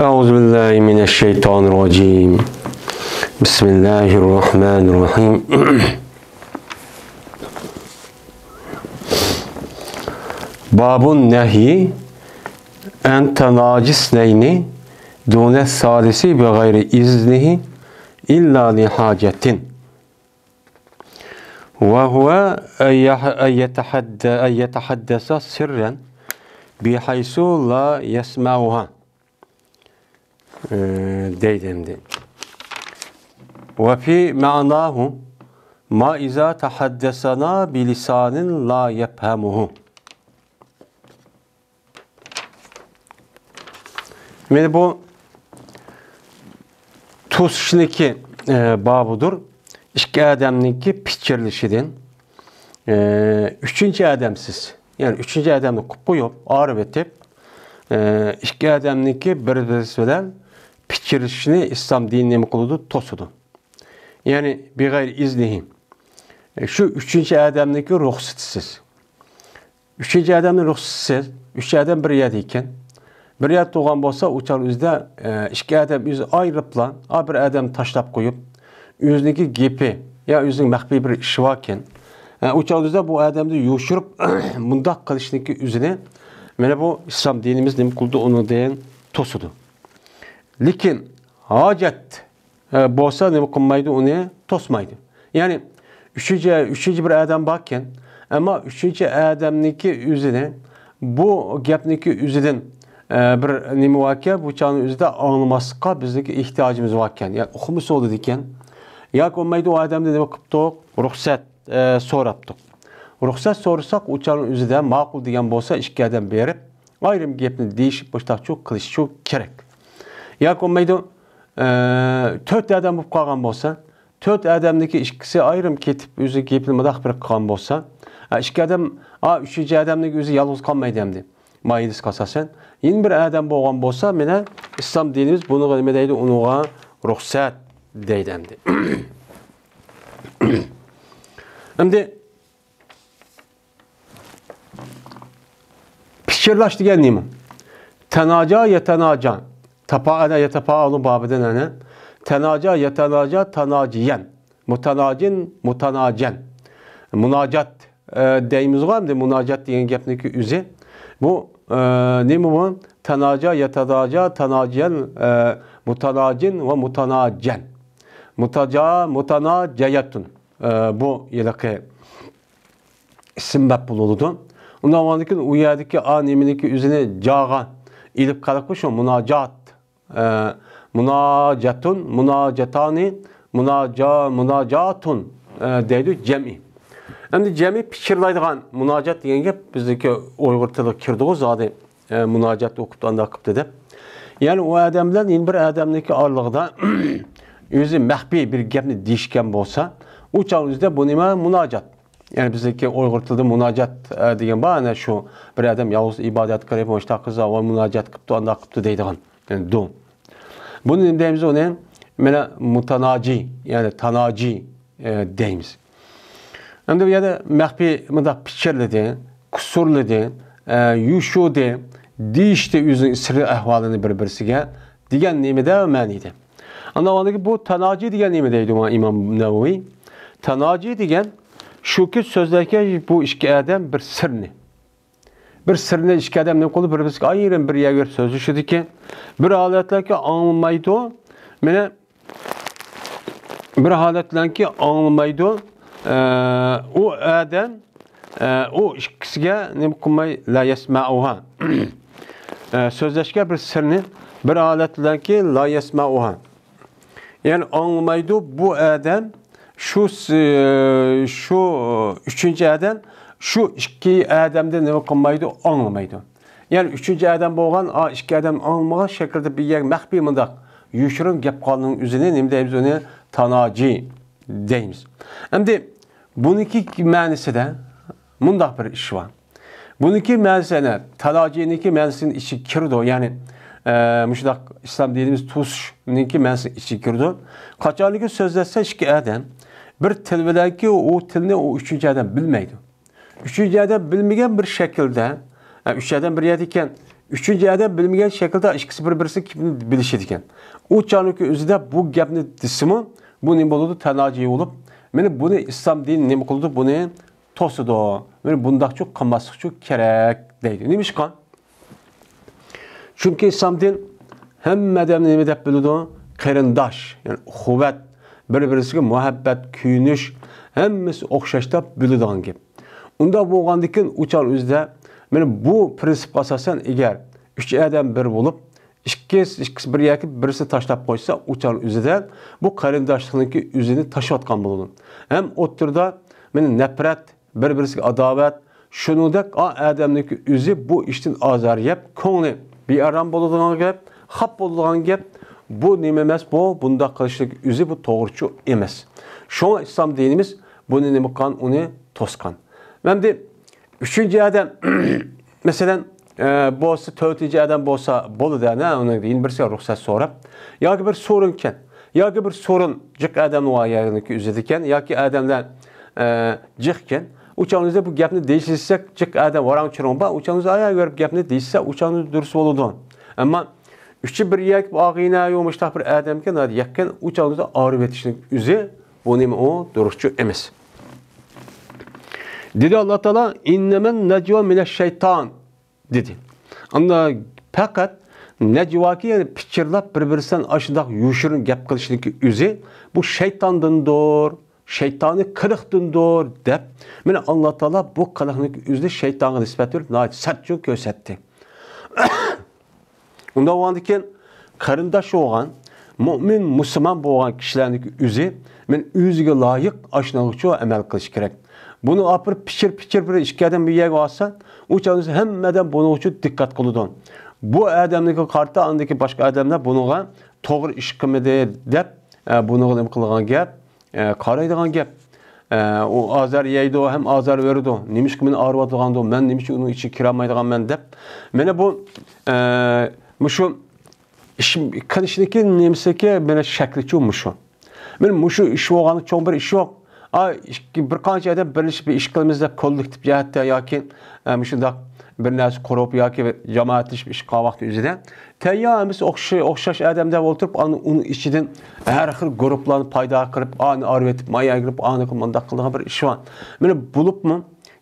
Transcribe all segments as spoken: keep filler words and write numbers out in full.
أعوذ بالله من الشيطان الرجيم. بسم الله الرحمن الرحيم. باب النهي عن تناجي اثنين دون الثالث بغير إذنه إلا لحاجة. وهو أن يح-، أن يتحد-، أن يتحدث سرا بحيث لا يسمعها. ئى، دەيدۇ ئەمدى. وفي معناه ما إذا تحدثنا بلسان لا يفهمه. مانا بۇ توسۇشنىكى، ئە، بابىدۇر. ئىككى ئادەمنىڭكى پىچىرلىشىدىن، ئە، ئۈچىنچى ئادەمسىز، يەنى ئۈچىنچى ئادەمنى قويۇپ قويۇپ، ئايرىۋېتىپ، ئە، ئىككى ئادەمنىڭكى بىر-، بىرسى بىلەن پىچىرلىشىشىنى ئىسلام دىنى نېمە قىلىدۇ؟ توسىدۇ. يەنى بىغەيرى ئىزنىھى. شۇ ئۈچىنچى ئادەمنىڭكى رۇخسىتىسىز. ئۈچىنچى ئادەمنىڭ رۇخسىتىسىز، ئۈچ ئادەم بىر يەردە ئىكەن. بىر يەردە تۇرغان بولسا، ئۇ چاغ ئۆزىدە، ئە، ئىككى ئادەم ئۆزى ئايرىپلا، ئا، بىر ئادەمنى تاشلاپ قويۇپ، ئۆزىنىڭكى گېپى يا ئۆزىنىڭ مەخپىي بىر ئىشى باركەن. ئە، ئۇ چاغ ئۆزىدە بۇ ئادەمنى يوشۇرۇپ، مۇنداق قىلىشنىڭكى ئۆزىنى، مانا بۇ ئىسلام دىنىمىز نېمە قىلدى، ئۇنىڭدىن توسىدۇ. لېكىن ھاجەت ئە، بولسا نېمە قىلمايدۇ، ئۇنى توسمايدۇ. يەنى ئۈچىنچى، ئۈچىنچى بىر ئادەم باركەن، ئەمما ئۈچىنچى ئادەمنىڭكى ئۆزىنى، بۇ گەپنىڭكى ئۆزىدىن، ئە، بىر نېمە باركەن، بۇ چاغنىڭ ئۆزىدە ئاڭلىماسلىققا بىزنىڭكى ئېھتىياجىمىز باركەن. يا ئۇقمىسا بولىدىكەن، ياكى بولمايدۇ، ئۇ ئادەمدىن نېمە قىپتۇق؟ رۇخسەت، ئە، سوراپتۇق. رۇخسەت سورىساق، ئۇ چاغنىڭ ئۆزىدە ماقۇل دېگەن بولسا، ئىككى ئادەم بېرىپ، ئايرىم گەپنى دېيىشىپ، مۇشتاقچۇ قىلىشچۇ كېرەك. ياكى بولمايدۇ، ئە، تۆت ئادەم بولۇپ قالغان بولسا، تۆت ئادەمنىڭكى ئىككىسى ئايرىم كېتىپ، ئۆزى گېپىنى مۇنداق بىر قىلغان بولسا، ئە، ئىككى ئادەم، ئا، ئۈچىنچى ئادەمنىڭ ئۆزى يالغۇز قالمايدۇ ئەمدى. مايىلىسقا ئاساسەن، يەنە بىر ئادەم بولغان بولسا، مانا ئىسلام دىنىمىز بۇنىڭغا نېمە دەيدۇ؟ ئۇنىڭغا رۇخسەت دەيدۇ ئەمدى. ئەمدى پىچىرلاش دېگەن نېمە؟ تاناجا، ياتاناجا. تاپائەلە، ياتاپائەلۇ بابىدىن ئەنە. تاناجا، ياتاناجا، تاناجىيەن. مۇتاناجىن، مۇتاناجەن. مۇناجات، ئە، دەيمىزغۇ ئەمدى، مۇناجات دېگەن گەپنىڭكى ئۆزى. بۇ، ئە، نېمە بۇ؟ تاناجا، ياتاناجا، تاناجىيەن، ئە، مۇتاناجىن ۋە مۇتاناجەن. مۇتاجا، مۇتاناجەيەتۇن. ئە، بۇ ھېلىقى ئىسىم بەپ بولۇلىدۇ. ئۇنداق بولغاندىكىن ئۇ يەردىكى ئا نېمىنىڭكى ئۆزىنى جاغا ئېلىپ قالىققۇ شۇ مۇناجات. ئە، مۇناجاتۇن، مۇناجاتانى، مۇناجا-، مۇناجاتۇن، ئە، دەيدۇ جەمئىي. ئەمدى جەمئىي پىچىرلايدىغان مۇناجات دېگەن گەپ بىزنىڭكى ئۇيغۇر تىلىغا كىردىغۇ زادى، ئە، مۇناجات ئوقۇپتۇ، ئانداق قىپتۇ دەپ. يەنى ئۇ ئادەم بىلەن يەنە بىر ئادەمنىڭكى ئارىلىقىدا ئۆزى مەخپىي بىر گەپنى دېيىشكەن بولسا، ئۇ چاغ ئۆزىدە بۇ نېمە؟ مۇناجات. يەنى بىزدىكى ئۇيغۇر تىلىدا مۇناجات، ئە، دېگەن بار، ئەنە شۇ بىر ئادەم يالغۇز ئىبادەت قىلىپ، مۇشتاق قىلسا، ۋاي مۇناجات قىپتۇ، ئانداق قىپتۇ دەيدىغان. يەنى دۇ. بۇنى نېمە دەيمىز ئۇنى؟ مانا مۇتاناجى، يەنى تاناجى، ئە، دەيمىز. ئەمدى بۇ يەردە مەخپىي مۇنداق پىچىرلىدى، قۇسۇرلىدى، ئە، يوشۇردى، دېيىشتى ئۆزىنىڭ سىرلىق ئەھۋالىنى بىر-بىرسىگە دېگەن نېمىدە مەنىدە. ئاندىن ئاندىكى بۇ تاناجى دېگەن نېمە دەيدۇ مانا ئىمام نەۋەۋى؟ تاناجى دېگەن شۇكى، سۆزلەشكە بۇ ئىككى ئادەم بىر سىرنى، بىر سىرنى ئىككى ئادەم نېمە قىلىدۇ؟ بىر-بىرسىگە ئايرىم بىر يەرگە بېرىپ سۆزلىشىدىكەن. بىر ھالەتلەركە ئاڭلىمايدۇ. مانا بىر ھالەتلەركى ئاڭلىمايدۇ. ئە، ئۇ ئادەم، ئە، ئۇ ئىككىسىگە نېمە قىلماي، لا يەسمەئۇھا. ئە، سۆزلەشكە بىر سىرنى، بىر ھالەتلەركى لا يەسمەئۇھا. يەنى ئاڭلىمايدۇ بۇ ئادەم، شۇ س-، شۇ ئۈچىنچى ئادەم، شۇ ئىككى ئادەمدىن نېمە قىلمايدۇ، ئاڭلىمايدۇ. يەنى ئۈچىنچى ئادەم بولغان، ئا، ئىككى ئادەم ئاڭلىمىغان شەكىلدە بىر يەرگە مەخپىي مۇنداق يوشۇرۇن گەپ قىلغاننىڭ ئۆزىنى نېمە دەيمىز؟ ئۇنى تاناجى دەيمىز. ئەمدى بۇنىڭكى مەنىسىدە مۇنداق بىر ئىش بار. بۇنىڭكى مەنىسى ئەنە تاناجىنىڭكى مەنىسىنىڭ ئىچىگە كىرىدۇ. يەنى، ئە، مۇشۇنداق ئىسلام دىنىمىز توسۇشنىڭكى مەنىسىنىڭ ئىچىگە كىرىدۇ. قاچانكى سۆزلەشسە ئىككى ئادەم بىر تىل بىلەنكى ئۇ تىلنى ئۇ ئۈچىنچى ئادەم بىلمەيدۇ. ئۈچىنچى ئادەم بىلمىگەن بىر شەكىلدە، ئە، ئۈچ ئادەم بىر يەردە ئىكەن، ئۈچىنچى ئادەم بىلمىگەن شەكىلدە ئىككىسى بىر-بىرسىنىڭ گېپىنى بىلىشىدىكەن. ئۇ چاغنىڭكى ئۆزىدە بۇ گەپنى دېسىمۇ، بۇ نېمە بولىدۇ؟ تەنازۇ بولۇپ، مانا بۇنى ئىسلام دىنى نېمە قىلىدۇ؟ بۇنى توسىدۇ. مانا بۇنداقچۇ قىلماسلىقچۇ كېرەك دەيدۇ. نېمىشقا؟ چۈنكى ئىسلام دىن ھەممە ئادەمنى نېمە دەپ بىلىدۇ؟ قېرىنداش، يەنى ئۇخۇۋەت، بىر-بىرسىگە مۇھەببەت، كۆيۈنۈش، ھەممىسى ئوخشاش دەپ بىلىدىغان گەپ. ئۇنداق بولغاندىكىن ئۇ چاغ ئۆزىدە، مانا بۇ پرىنسىپقا ئاساسەن، ئەگەر ئۈچ ئادەم بىر بولۇپ، ئىككىسى، ئىككىسى بىر يەرگە بىرسىنى تاشلاپ قويسا، ئۇ چاغ ئۆزىدە بۇ قېرىنداشلىقنىڭكى ئۆزىنى تاشلىۋاتقان بولىدۇ. ھەم ئوتتۇرىدا مانا نەپرەت، بىر-بىرسىگە ئاداۋەت، شۇنىڭدەك ئا ئادەمنىڭكى ئۆزى بۇ ئىشتىن ئازار يەپ، كۆڭلى بىئارام بولىدىغان گەپ، خاپا بولىدىغان گەپ. بۇ نېمە ئەمەس، بۇ بۇنداق قىلىشنىڭ ئۆزى بۇ توغرىچۇ ئەمەس. شۇڭا ئىسلام دىنىمىز بۇنى نېمە قىلغان، ئۇنى توسقان. ئەمدى ئۈچىنچى ئادەم، مەسىلەن، ئە، بولسا، تۆتىنچى ئادەم بولسا بولىدۇ، ئەنە، ئۇنىڭ يەنە بىرسىگە رۇخسەت سوراپ. ياكى بىر سورۇنكەن، ياكى بىر سورۇن جىق ئادەمنىڭ ۋايەنىكى ئۆزىدىكەن، ياكى ئادەملەر، ئە، جىقكەن. ئۇ چاغنىڭىزدا بۇ گەپنى دېيىشسەك، جىق ئادەم ۋاراڭ-چۇرۇڭ بار، ئۇ چاغنىڭىزدا ئايا كۆرۈپ گەپنى دېيىشسە، ئۇ چاغنىڭىزدا دۇرۇس بولىدۇ. ئەمما ئۈچى بىر يەرگە ئاغىنە يوق مۇشتاق بىر ئادەمكەن، يەككەن، ئۇ چاغنىڭىزدا ئايرىۋېتىشنىڭ ئۆزى بۇ نېمە ئۇ دۇرۇسچۇ ئەمەس. دېدى ئاللا تائالا، «ئىننەمەن نەجۋا مىنەش شەيتان» دېدى. ئاندا پەقەت نەجۋاكى، يەنى پىچىرلاپ بىر-بىرسىدىن ئاشۇنداق يوشۇرۇن گەپ قىلىشنىڭكى ئۆزى بۇ شەيتاندىندۇر، شەيتانىي قىلىقتىندۇر دەپ، مانا ئاللا تائالا بۇ قىلىقنىڭكى ئۆزىنى شەيتانغا نىسبەت بېرىپ ناھايىتى سەتچۇ كۆرسەتتى. ئۇنداق بولغاندىكىن، قېرىنداش بولغان، مۆمىن، مۇسۇلمان بولغان كىشىلەرنىڭكى ئۆزى، مەن ئۆزىگە لايىق ئاشۇنىڭغىچۇ ئەمەل قىلىش كېرەك. بۇنى ئاپىرىپ پىچىر-پىچىر بىر ئىككى ئادەم بىر يەرگە بارسا، ئۇ چاغدا ھەممە ئادەم بۇنىڭ ئۈچۈن دىققەت قىلىدۇ. بۇ ئادەمنىڭكى قارىتا ئاندىكى باشقا ئادەملەر بۇنىڭغا توغرا ئىش قىلمىدى دەپ، ئە، بۇنىڭغا نېمە قىلغان گەپ؟ ئە، قارايدىغان گەپ. ئە، ئۇ ئازار يەيدۇ ھەم ئازار بېرىدۇ. نېمىشقا مېنى ئاغرىۋاتىدىغاندۇ؟ مەن نېمە ئۈچۈن ئۇنىڭ ئىچىگە كىرەلمەيدىغانمەن دەپ. مانا بۇ، ئە، مۇشۇ ئىش قىلىشنىكى نېمىسىكى، مانا شەكلىچۇ مۇشۇ. مانا مۇشۇ ئىش بولغاندا چوڭ بىر ئىش يوق. ئا، ئىككى، بىر قانچە ئادەم بىرلىشىپ بىر ئىش قىلىمىز دەپ كوللېكتىپ جەھەتتە ياكى، ئە، مۇشۇنداق بىر نەرسە قۇرۇپ ياكى جامائەتلىشىپ ئىش قىلغان ۋاقتى ئۆزىدە تەييار ھەممىسى ئوخشاش، ئوخشاش ئادەم دەپ ئولتۇرۇپ، ئانا ئۇنىڭ ئىچىدىن ھەر خىل گۇرۇپپىلارنى پايدا قىلىپ، ئانى ئارىۋېتىپ، مايا كىرىپ، ئانى قىلىپ، مۇنداق قىلىدىغان بىر ئىش بار. مانا بولۇپمۇ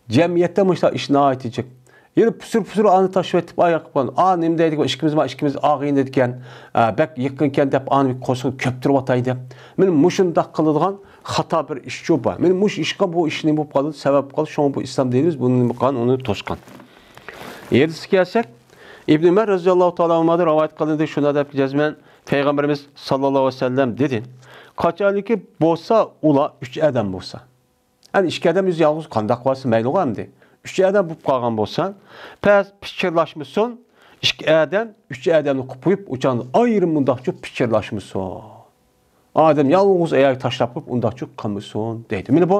جەمئىيەتتە مۇشۇنداق ئىش ناھايىتى جىق. يەنە پۇسۇر-پۇسۇر ئانى تاشلىۋېتىپ ئاياق قىلىپ، ئا، نېمە دەيدىكەن، ئىككىمىز بار، ئىككىمىز ئاغىنە دەيدىكەن، ئا، بەك يېقىنكەن دەپ ئانى بىر قورسىقىنى كۆپتۈرۈۋاتاي دەپ. مانا مۇشۇنداق قىلىدىغان خاتا بىر ئىشچۇ بار. مانا مۇشۇ ئىشقا بۇ ئىش نېمە بولۇپ قالدى، سەۋەب بولۇپ قالدى. شۇڭا بۇ ئىسلام دىنىمىز بۇنى نېمە قىلغان، ئۇنى توسقان. ھەدىسكە كەلسەك، ئىبن ئۆمەر رەزىياللاھۇ تائالا ئانھۇمدىن رىۋايەت قىلىندى، شۇنداق دەپ جەزمەن پەيغەمبىرىمىز ساللاللاھۇ ئەلەيھى ۋەسەللەم دېدى، قاچانكى بولسا ئۇلار ئۈچ ئادەم بولسا، يەنى ئىككى ئادەم ئۆزى يالغۇز قانداق بارسا مەيلىغۇ ئەمدى. ئۈچ ئادەم بولۇپ قالغان بولسا، پەس پىچىرلاشمىسۇن، ئىككى ئادەم ئۈچ ئادەمنى قوپۇپ قويۇپ، ئۇچان ئايرىم مۇنداقچۇ پىچىرلاشمىسۇن. ئادەم يالغۇز ئاياغى تاشلاپ قويۇپ، ئۇنداقچۇ قىلمىسۇن دەيدۇ. مانا بۇ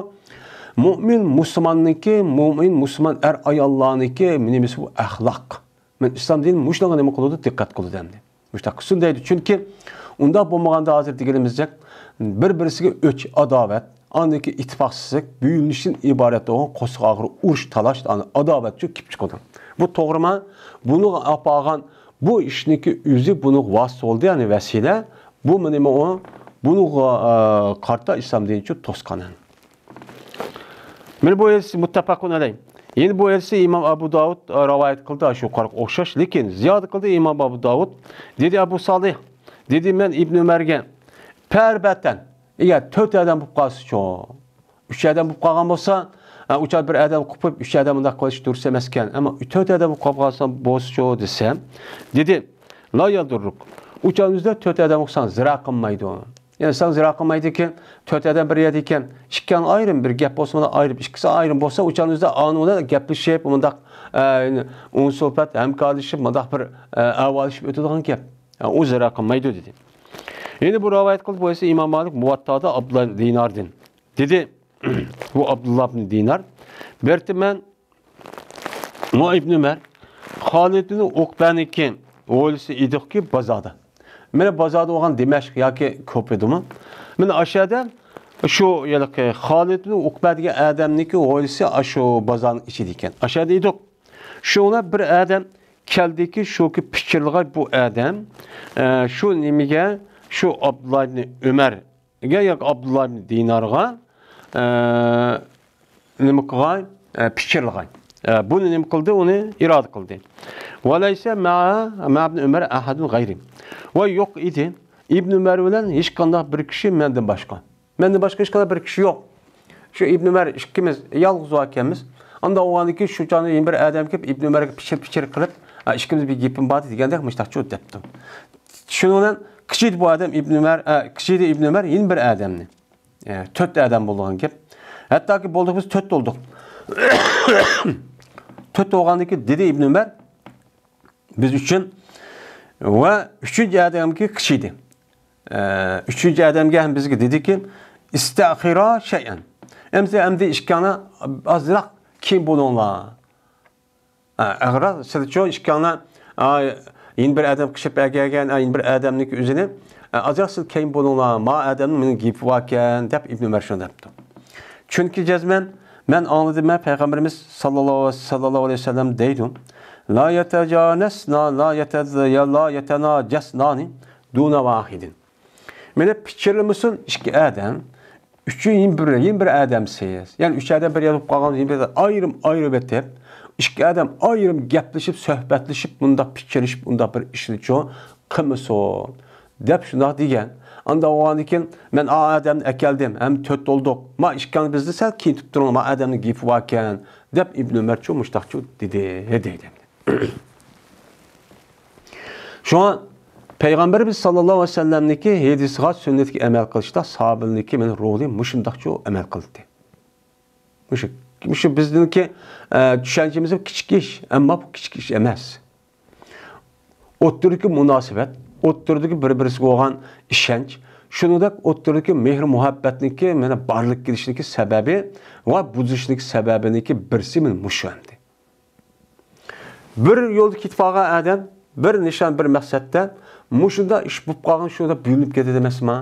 مۆمىن مۇسۇلماننىڭكى، مۆمىن مۇسۇلمان ئەر ئاياللارنىڭكى نېمىسى بۇ ئەخلاق. مانا ئىسلام دىنى مۇشۇنىڭغا نېمە قىلىدۇ؟ دىققەت قىلىدۇ ئەمدى. مۇشۇنداق قىلسۇن دەيدۇ. چۈنكى ئۇنداق بولمىغاندا ھازىر دېگىنىمىزدەك بىر-بىرسىگە ئۆچ، ئاداۋەت، ئاندىن كېيىن ئىتتىپاقسىزلىق، بۆلۈنۈشتىن ئىبارەت بولغان قورساق ئاغرىق، ئۇرۇش، تالاش، ئانا ئاداۋەتچۇ كېلىپ چىقىدۇ. بۇ توغرىما؟ بۇنىڭغا ئاپارغان بۇ ئىشنىڭكى ئۆزى بۇنىڭغا ۋاسىتە بولدى، يەنى ۋەسىلە. بۇ نېمە ئۇ؟ بۇنىڭغا، ئە، قارىتا ئىسلام دىنىچۇ توسقان. مانا بۇ ھەدىس مۇتتەپەقۇن ئەلەيھ. يەنە بۇ ھەدىسنى ئىمام ئەبۇ داۋۇد، ئە، رىۋايەت قىلدى، شۇ قارىغا ئوخشاش. لېكىن زىيادە قىلدى ئىمام ئەبۇ داۋۇد. دېدى ئەبۇ سالىھ، دېدى مەن ئىبن ئۆمەرگە، پەربەتەن، ئەگەر تۆت ئادەم بولۇپ قالسىچۇ؟ ئۈچ ئادەم بولۇپ قالغان بولسا، ئە، ئۇ چاغ بىر ئادەم قوپۇپ، ئۈچ ئادەم ئۇنداق قىلىش دۇرۇس ئەمەسكەن. ئەمما تۆت ئادەم بولۇپ قالغان بولسىچۇ دېسە، دېدى، لا يەدۇررۇك. ئۇ چاغ ئۆزىدە تۆت ئادەم بولساڭ زىرا قىلمايدۇ. يەنى ساڭا زىرا قىلمايدىكەن، تۆت ئادەم بىر يەردە ئىكەن، ئىككىڭ ئايرىم، بىر گەپ بولسا مانا ئايرىم، ئىككىسى ئايرىم بولسا، ئۇ چاغنىڭ ئۆزىدە ئانىڭ بىلەن گەپلىشىپ، مۇنداق، ئە، ئۇنسۇلپەت، ھەمكارلىشىپ، مۇنداق بىر، ئە، ئەھۋاللىشىپ ئۆتىدىغان گەپ. ئە، ئۇ زىرا قىلمايدۇ دېدى. يەنە بۇ رىۋايەت قىلىپ، بۇ ئىسى ئىمام مالىك مۇۋەتتادا ئابدۇللا دىناردىن دېدى. بۇ ئابدۇللا ئىبن دىنار. بىر مەن ئۇ ئىبن ئۆمەر، خالىد ئىبن ئۇقبەنىڭكى ھويلىسى ئىدۇقكى بازاردا. مانا بازاردا بولغان دىمەشق ياكى كوپىدىمۇ. مانا ئاشۇ يەردە شۇ ھېلىقى خالىد ئىبن ئۇقبە دېگەن ئادەمنىڭكى ھويلىسى ئاشۇ بازارنىڭ ئىچىدە ئىكەن. ئاشۇ يەردە ئىدۇق. شۇڭا بىر ئادەم كەلدىكى شۇكى پىچىرلىغاي بۇ ئادەم، ئە، شۇ نېمىگە، شۇ ئابدۇللا ئىبنى ئۆمەرگە ياكى ئابدۇللا ئىبنى دىنارغا، ئە، نېمە قىلغاي؟ ئە، پىچىرلىغاي. ئە، بۇنى نېمە قىلدى؟ ئۇنى ئىرادە قىلدى. ۋەلەيسە مەئە، مەئە ئىبنى ئۆمەر ئەھەدۇن غەيرى. ۋە يوق ئىدى. ئىبنى ئۆمەر بىلەن ھېچقانداق بىر كىشى مەندىن باشقا. مەندىن باشقا ھېچقانداق بىر كىشى يوق. شۇ ئىبنى ئۆمەر ئىككىمىز يالغۇز باركەنمىز. ئاندا بولغاندىن كېيىن شۇ چاغدا يەنە بىر ئادەم كېلىپ ئىبنى ئۆمەرگە پىچىر-پىچىر قىلىپ، «ھە، ئىككىمىز بىر گېپىم بار» دېگەندەك مۇشتاقچۇ دەپتۇ. شۇنىڭ بىلەن قىچىيدى بۇ ئادەم ئىبنى ئۆمەر، ئە، قىچىيدى ئىبنى ئۆمەر يەنە بىر ئادەمنى. ئە، تۆت ئادەم بولىدىغان گەپ. ھەتتاكى بولدۇق بىز تۆت بولدۇق. تۆت بولغاندىن كېيىن دېدى ئىبنى ئۆمەر، بىز ئۈچۈن ۋە ئۈچىنچى ئادەمگە قىچىيدى. ئە، ئۈچىنچى ئادەمگە ھەم بىزگە دېدىكى، «ئىستەخىرا شەيئەن.» ئەمدى، ئەمدى ئىككىڭلار ئازراق كېيىن بولۇڭلار. ئە، ئەغرا سىلچۇ ئىككىڭلار، ئا، يەنە بىر ئادەم قىچىپ ئەگەرگەن، ئا، يەنە بىر ئادەمنىڭكى ئۆزىنى، ئە، ئازراق سىز كېيىن بولۇڭلار، ما ئادەمنىڭ مېنىڭ گېپى باركەن، دەپ ئىبنى ئۆمەر شۇنداق دەپتۇ. چۈنكى جەزمەن مەن ئاڭلىدىم، مەن پەيغەمبىرىمىز ساللاللاھۇ، ساللاللاھۇ ئەلەيھى ۋەسەللەم دەيدۇ، «لا يەتەجانەسنا، لا يەتە-، لا يەتەناجەسنانى دۇنە ۋاھىدىن.» مانا پىچىرلىمىسۇن ئىككى ئادەم، ئۈچى يەنە بىر، يەنە بىر ئادەمسىز. يەنى ئۈچ ئادەم بىر يەردە بولۇپ قالغان، يەنە بىر ئادەم ئايرىم ئايرىۋېتىپ، ئىككى ئادەم ئايرىم گەپلىشىپ، سۆھبەتلىشىپ، مۇنداق پىچىرلىشىپ، ئۇنداق بىر ئىشنىچۇ قىلمىسۇن، دەپ شۇنداق دېگەن. ئاندا بولغاندىن كېيىن، مەن ئا ئادەمنى ئەكەلدىم، ھەم تۆت بولدۇق. ما ئىككىڭلار بىزنى سەل كېيىن تۇتۇپ تۇرۇڭلار، ما ئادەمنىڭ گېپى باركەن، دەپ ئىبنى ئۆمەرچۇ مۇشتاقچۇ دېدى، دەيدۇ. شۇڭا پەيغەمبىرىمىز ساللاللاھۇ ئەلەيھى ۋەسەللەمنىڭكى ھەدىسىغا، سۈننىتىگە ئەمەل قىلىشتا ساھابىلىرنىڭكى مانا رولى مۇشۇنداقچۇ ئەمەل قىلدى. مۇشۇ، مۇشۇ بىزنىڭكى، ئە، چۈشەنچىمىزدە كىچىك ئىش، ئەمما بۇ كىچىك ئىش ئەمەس. ئوتتۇرىدىكى مۇناسىۋەت، ئوتتۇرىدىكى بىر-بىرسىگە بولغان ئىشەنچ، شۇنىڭدەك ئوتتۇرىدىكى مېھىر-مۇھەببەتنىڭكى مانا بارلىققا كېلىشىنىڭكى سەۋەبى ۋە بۇزۇلۇشىنىڭكى سەۋەبىنىڭكى بىرسى مانا مۇشۇ ئەمدى. بىر يولدا كېتىپ قالغان ئادەم، بىر نىشان، بىر مەقسەتتە مۇشۇنداق ئىش بولۇپ قالغان، شۇنداق بۆلۈنۈپ كېتىدۇ ئەمەسما؟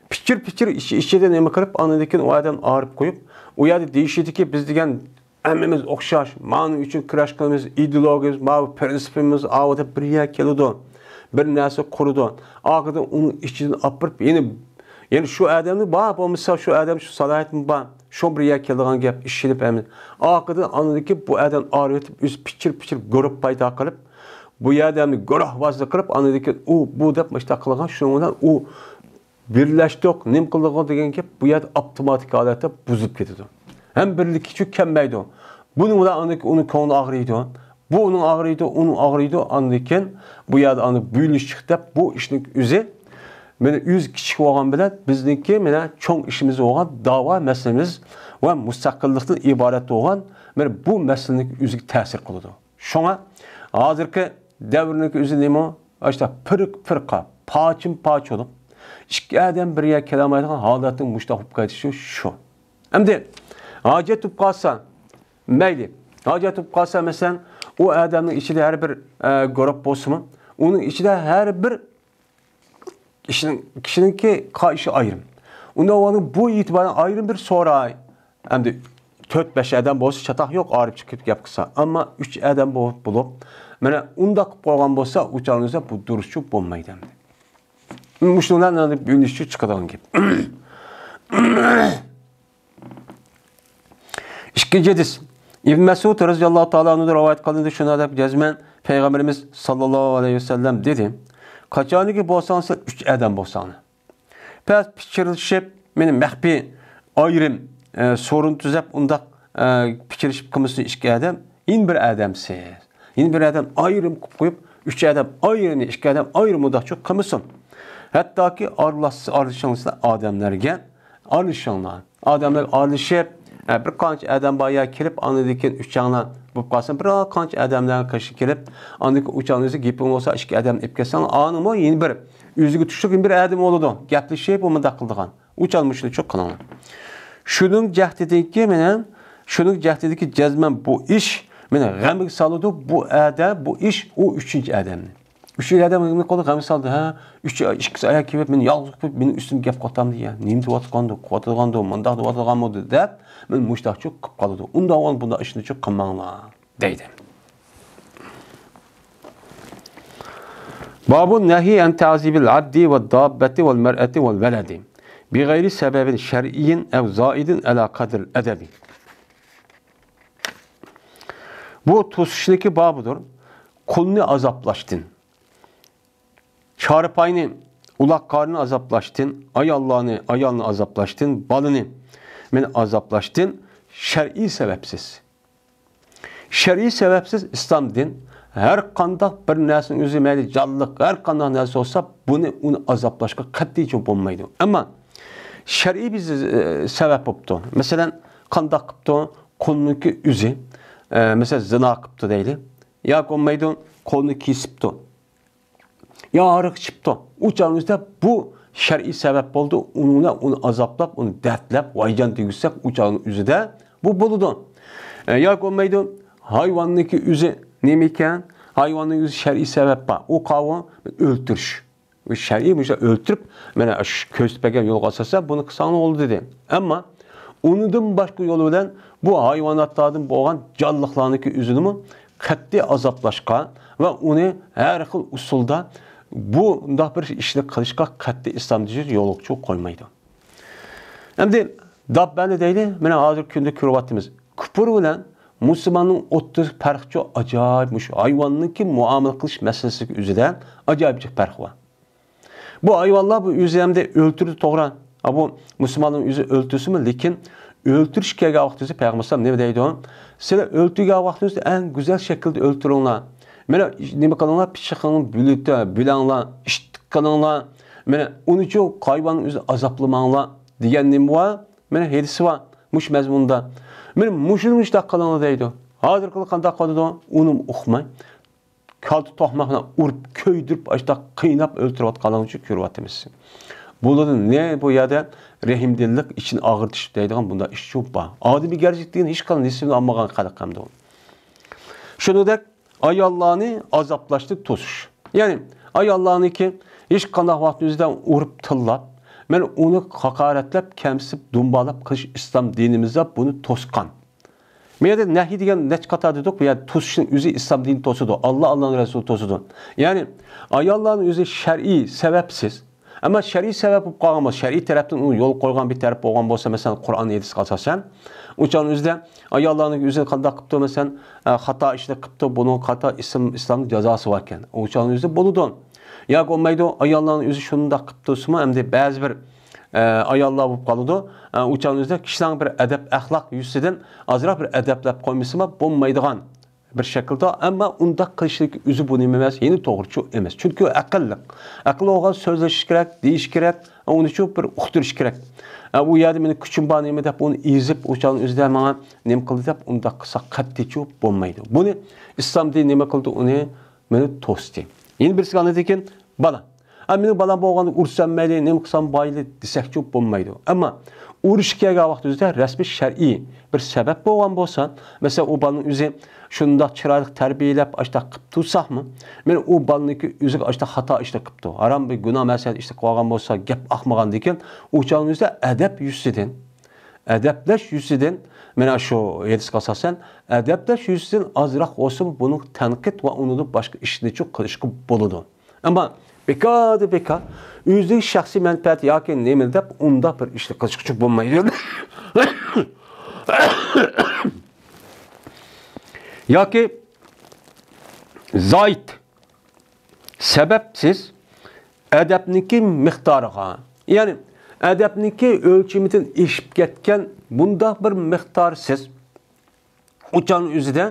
پىچىر-پىچىر ئىچى-، ئىچىدە نېمە قىلىپ، ئاندىن كېيىن ئۇ ئادەمنى ئايرىپ قويۇپ، ئۇ يەردە دېيىشىدىكى، بىز دېگەن ھەممىمىز ئوخشاش، مانىڭ ئۈچۈن كۈرەش قىلىمىز، ئىدېئولوگىيىمىز، ماۋۇ پىرىنسىپىمىز، ئاۋۇ دەپ بىر يەرگە كېلىدۇ، بىر نەرسە قۇرىدۇ. ئاخىرىدا ئۇنىڭ ئىچىدىن ئاپىرىپ، يەنە، يەنە شۇ ئادەمنى بار، بولمىسا شۇ ئادەم شۇ سالاھىيىتىمۇ بار، شۇ بىر يەرگە كېلىدىغان گەپ، ئىشىنىپ ھەممە. ئاخىرىدا ئاندىن كېيىن بۇ ئادەمنى ئايرىۋېتىپ، ئۆزى پىچىر-پىچىر گۇرۇھ پەيدا قىلىپ، بۇ ئادەمنى گۇرۇھۋازلىق قىلىپ، ئاندىن كېيىن ئۇ، بۇ دەپ مۇشۇنداق قىلغان، شۇنىڭ بىلەن ئۇ بىرلەشتۇق، نېمە قىلدۇق دېگەن گەپ بۇ يەردە ئاپتوماتىك ھالەتتە بۇزۇلۇپ كېتىدۇ. ھەم بىرلىككە كەلمەيدۇ. بۇنىڭ بىلەن ئاندىن كېيىن ئۇنىڭ كۆڭلى ئاغرىيدۇ. بۇ ئۇنىڭ ئاغرىيدۇ، ئۇنىڭ ئاغرىيدۇ. ئاندىن كېيىن بۇ يەردە ئاندىن بۆلۈشۈپ دەپ بۇ ئىشنىڭ ئۆزى، مانا ئۆزى كىچىك بولغان بىلەن بىزنىڭكى مانا چوڭ ئىشىمىز بولغان داۋا مەسىلىمىز ۋە مۇستەقىللىقتىن ئىبارەت بولغان مانا بۇ مەسىلىنىڭ ئۆزىگە تەسىر قىلىدۇ. شۇڭا ھازىرقى دەۋرنىڭكى ئۆزى نېمە؟ ئاشۇنداق پىرق-پىرقە، پارچىمۇ-پارچە بولۇپ، ئىككى ئادەم بىر يەرگە كېلەلمەيدىغان ھالەتنىڭ مۇشۇنداق بولۇپ قېلىشى شۇ. ئەمدى ھاجەت بولۇپ قالسا، مەيلى. ھاجەت بولۇپ قالسا، مەسىلەن، ئۇ ئادەمنىڭ ئىچىدە ھەر بىر، ئە، گۇرۇپ بولسىمۇ، ئۇنىڭ ئىچىدە ھەر بىر كىشىنىڭ، كىشىنىڭكى قارىشى ئايرىم. ئۇنداق بولغاندا بۇ ئېتىبارەن ئايرىم بىر سوراي. ئەمدى تۆت-بەش ئادەم بولسا چاتاق يوق، ئايرىپ چىقىپ گەپ قىلسا. ئەمما ئۈچ ئادەم بولۇپ، بولۇپ، مانا ئۇنداق قىلىپ قويغان بولسا، ئۇ چاغدا بۇ دۇرۇسچۇ بولمايدۇ ئەمدى. مۇشۇنىڭ بىلەن بۆلۈنۈشى چىقىدىغان گەپ. ئىككىنچى ھەدىس. ئىبن مەسئۇد رەزىياللاھۇ تائالا ئەنھۇدىن رىۋايەت قىلىندى، شۇنداق دەپ جەزمەن پەيغەمبىرىمىز ساللاللاھۇ ئەلەيھى ۋەسەللەم دېدى، قاچانكى بولساڭ سىلەر ئۈچ ئادەم بولساڭلار. پەس پىچىرلىشىپ، مېنى مەخپىي ئايرىم، ئە، سورۇن تۈزەپ، ئۇنداق، ئە، پىچىرلىشىپ قىلمىسۇن ئىككى ئادەم، يەنە بىر ئادەمسىز. يەنە بىر ئادەم ئايرىم قىلىپ قويۇپ، ئۈچ ئادەم ئايرىم، ئىككى ئادەم ئايرىم مۇنداقچۇ قىلمىسۇن. ھەتتاكى ئارىلاشسا، ئارىلىشىڭلار ئادەملەرگە، ئارىلىشىڭلار. ئادەملەر ئارىلىشىپ، ئە، بىر قانچە ئادەم بار يا كېلىپ، ئاندىن كېيىن ئۈچەڭلار بولۇپ قالسۇن، بىر قانچە ئادەملەر قېشىغا كېلىپ، ئاندىن كېيىن ئۈچەڭلار گېپىڭ بولسا، ئىككى ئادەم ئېلىپ كەلسەڭ، ئانىمۇ يەنە بىر ئۆزىگە تۇشلۇق يەنە بىر ئادەم بولىدۇ. گەپلىشىپ، بۇ مۇنداق قىلىدىغان. ئۇچان مۇشۇنى چوق قىلىڭلار. شۇنىڭ جەھدىدىكى مېنىڭ، شۇنىڭ جەھدىدىكى جەزمەن بۇ ئىش مېنى غەمگە سالىدۇ، بۇ ئادەم، بۇ ئىش، ئۇ ئۈچىنچى ئادەمنى. ئۈچىنچى ئادەم نېمە قىلدى؟ غەمگە سالدى. ھە، ئۈچ، ئىككىسى ئاياغ كېلىپ مېنى يالغۇز قويۇپ، مېنىڭ ئۈستۈمگە گەپ قىلىۋاتامدۇ يا، نېمە دەۋاتقاندۇ، قىلىۋاتىدىغاندۇ، مۇنداق دەۋاتىدىغانمىدۇ دەپ، مېنى مۇشۇنداقچۇ قىلىپ قالىدۇ. ئۇنداق بولغان بۇنداق ئىشنىچۇ قىلماڭلار. دەيدۇ. باب النهي عن تعذيب العبد والدابة والمرأة والولد بغير سبب شرعي أو زائد على قدر الأدب. بۇ توسۇشنىڭكى بابىدۇر. قۇلنى ئازابلاشتىن، چارپاينى، ئۇلاغ قارىنى ئازابلاشتىن، ئاياللارنى، ئايالنى ئازابلاشتىن، بالىنى، مېنى ئازابلاشتىن شەرئىي سەۋەبسىز. شەرئىي سەۋەبسىز ئىسلام دىن ھەر قانداق بىر نەرسىنىڭ ئۆزى، مەيلى جانلىق، ھەر قانداق نەرسە بولسا، بۇنى، ئۇنى ئازابلاشقا قەتئىيچە بولمايدۇ. ئەمما شەرئىي بىز، ئە، سەۋەب بوپتۇ. مەسىلەن، قانداق قىپتۇ؟ قۇلنىڭكى ئۆزى، ئە، مەسىلەن، زىنا قىپتۇ دەيلى. ياكى بولمايدۇ، قولىنى كېسىپتۇ. يا ھاراق ئىچىپتۇ. ئۇ چاغنىڭ ئۆزىدە بۇ شەرئىي سەۋەب بولدى. ئۇنىڭ بىلەن ئۇنى ئازابلاپ، ئۇنى دەردلەپ، ۋايجان دېگۈزسەك، ئۇ چاغنىڭ ئۆزىدە بۇ بولىدۇ. ئە، ياكى بولمايدۇ، ھايۋاننىڭكى ئۆزى نېمە ئىكەن؟ ھايۋاننىڭ ئۆزى شەرئىي سەۋەب بار. ئۇ قاۋۇ ئۆلتۈرۈش. شەرئىي مۇشۇ ئۆلتۈرۈپ، مانا شۇ كۆرسىتىپ بەرگەن يولغا ئاساسەن بۇنى قىلساڭلار بولىدۇ دېدى. ئەمما ئۇنىڭدىن باشقا يول بىلەن بۇ ھايۋاناتلاردىن بولغان جانلىقلارنىڭكى ئۆزىنىمۇ قەتئىي ئازابلاشقا ۋە ئۇنى ھەر خىل ئۇسۇلدا بۇنداق بىر ئىشنى قىلىشقا قەتئىي ئىسلام دىنى يولغا قويمايدۇ. ئەمدى داببەنى دەيلى، مانا ھازىرقى كۈندە كۆرۈۋاتىمىز. كۇپۇر بىلەن مۇسۇلماننىڭ ئوتتۇرىسى پەرقچۇ ئاجايىپ، مۇشۇ ھايۋاننىڭكى مۇئامىلە قىلىش مەسىلىسىدىكى ئۆزىدە ئاجايىپ جىق پەرق بار. بۇ ھايۋانلار بۇ ئۆزى ئەمدى ئۆلتۈردى، توغرا. ھا، بۇ مۇسۇلماننىڭ ئۆزى ئۆلتۈرسىمۇ، لېكىن ئۆلتۈرۈش كەلگەن ۋاقتىدا پەيغەمبەر ئەلەيھىسسالام نېمە دەيدۇ؟ سىلەر ئۆلتۈرگەن ۋاقتىڭىزدا ئەڭ گۈزەل شەكىلدە ئۆلتۈرۈڭلار. مانا نېمە قىلىڭلار، پىچىقىڭلارنى بۆلۈڭلار، ئىشتىك قىلىڭلار. مانا ئۇنىچۇ ھايۋاننىڭ ئۆزىنى ئازابلىماڭلار دېگەن نېمە بار؟ مانا ھەدىسى بار مۇشۇ مەزمۇندا. مانا مۇشۇنى مۇشۇنداق قىلىڭلار دەيدۇ. ھازىرقىلار قانداق قىلىدۇ؟ ئۇنىمۇ ئۇقماي، كالتا توقماق بىلەن ئۇرۇپ، كۆيدۈرۈپ، ئاشۇنداق قىيناپ ئۆلتۈرۈۋاتقانلىقىنى كۆرۈۋاتىمىز. بۇلاردا نە بۇ يەردە رەھىمدىللىك، ئىچىنى ئاغرىتىش دەيدىغان بۇنداق ئىش شۇ بار. ئادىمىيگەرچىلىك دېگەن ھېچقانداق نېسىۋىنى ئالمىغان خەلق ئەمدى ئۇ. شۇنىڭدەك ئاياللارنى ئازابلاشنى توسۇش. يەنى ئاياللارنىكى ھېچقانداق ۋاقىتنىڭ ئۆزىدە ئۇرۇپ تىللاپ، مەن ئۇنى ھاقارەتلەپ، كەمسىتىپ، دۇمبالاپ قىلىش ئىسلام دىنىمىزدا بۇنى توسقان. بۇ يەردە نەھىي دېگەن نەچچە قاتار دېدۇق، بۇ يەردە توسۇشنىڭ ئۆزى ئىسلام دىنى توسىدۇ، ئاللا، ئاللانىڭ رەسۇلى توسىدۇ. يەنى ئاياللارنىڭ ئۆزى شەرئىي سەۋەبسىز، ئەمما شەرئىي سەۋەب بولۇپ قالغان بولسا، شەرئىي تەرەپتىن ئۇنى يول قويغان بىر تەرەپ بولغان بولسا، مەسىلەن، قۇرئان ھەدىسكە ئاساسەن، ئۇ چاغنىڭ ئۆزىدە ئاياللارنىڭ ئۆزىنى قانداق قىپتۇ، مەسىلەن، ئە، خاتا ئىشنى قىپتۇ، بۇنىڭ قاتا ئىسلام، ئىسلامدا جازاسى باركەن، ئۇ چاغنىڭ ئۆزىدە بولىدۇ. ياكى بولمايدۇ، ئاياللارنىڭ ئۆزى شۇنداق قىپتۇسىمۇ، ئەمدى بەزى بىر، ئە، ئاياللار بولۇپ قالىدۇ. ئە، ئۇ چاغنىڭ ئۆزىدە كىشىلەرنىڭ بىر ئەدەپ، ئەخلاق يۈزىسىدىن ئازراق بىر ئەدەپلەپ قويمىسىمۇ بولمايدىغان بىر شەكىلدە، ئەمما ئۇنداق قىلىشلىك ئۆزى بۇ نېمە ئەمەس، يەنى توغرىچۇ ئەمەس. چۈنكى ئەقىللىق. ئەقىل بولغان سۆزلىشىش كېرەك، دېيىش كېرەك، ئۇنىچۇ بىر ئۇقتۇرۇش كېرەك. ئە، ئۇ يەردە مېنىڭ كۈچۈم بار نېمە دەپ ئۇنى ئېزىپ، ئۇ چاغنىڭ ئۆزىدە ماڭا نېمە قىلدى دەپ ئۇنداق قىلساق قەتئىيچۇ بولمايدۇ. بۇنى ئىسلام دىنى نېمە قىلدى؟ ئۇنى مېنى توستى. يەنە بىرسىگە ئاندىن كېيىن بالا. ئا، مېنىڭ بالام بولغاندا ئۇرسام مەيلى، نېمە قىلسام مەيلى دېسەكچۇ بولمايدۇ. ئەمما ئۇرۇش كەلگەن ۋاقتىمىزدا رەسمىي شەرئىي بىر سەۋەب بولغان بولسا، مەسىلەن، ئۇ بالىنىڭ ئۆزى شۇنداق چىرايلىق تەربىيەلەپ، ئاشتاق قىپ تۇرساقمۇ، مەن ئۇ بالىنىڭكى ئۆزىگە ئاشتاق خاتا ئىشنى قىپتۇ، ھارام بىر گۇناھ مەسىلە ئىشنى قىلىۋالغان بولسا، گەپ ئاقمىغاندىكىن، ئۇ چاغنىڭ ئۆزىدە ئەدەپ يۈزىسىدىن، ئەدەپلەش يۈزىسىدىن، مانا شۇ ھەدىسكە ئاساسەن، ئەدەپلەش يۈزىسىدىن ئازراق بولسىمۇ بۇنىڭ تەنقىد ۋە ئۇنىڭدىن باشقا ئىشنىچۇ قىلىشقا بولىدۇ. ئەمما بىكاردىن بىكار ئۆزىنىڭ شەخسىي مەنپەئەتى ياكى نېمە دەپ ئۇنداق بىر ئىشنى قىلىشقىچۇ بولمايدۇ. ياكى زايىت، سەۋەبسىز ئەدەپنىڭكى مىقدارىغا، يەنى ئەدەپنىڭكى ئۆلچىمىدىن ئېشىپ كەتكەن بۇنداق بىر مىقدارسىز ئۇچارنىڭ ئۆزىدە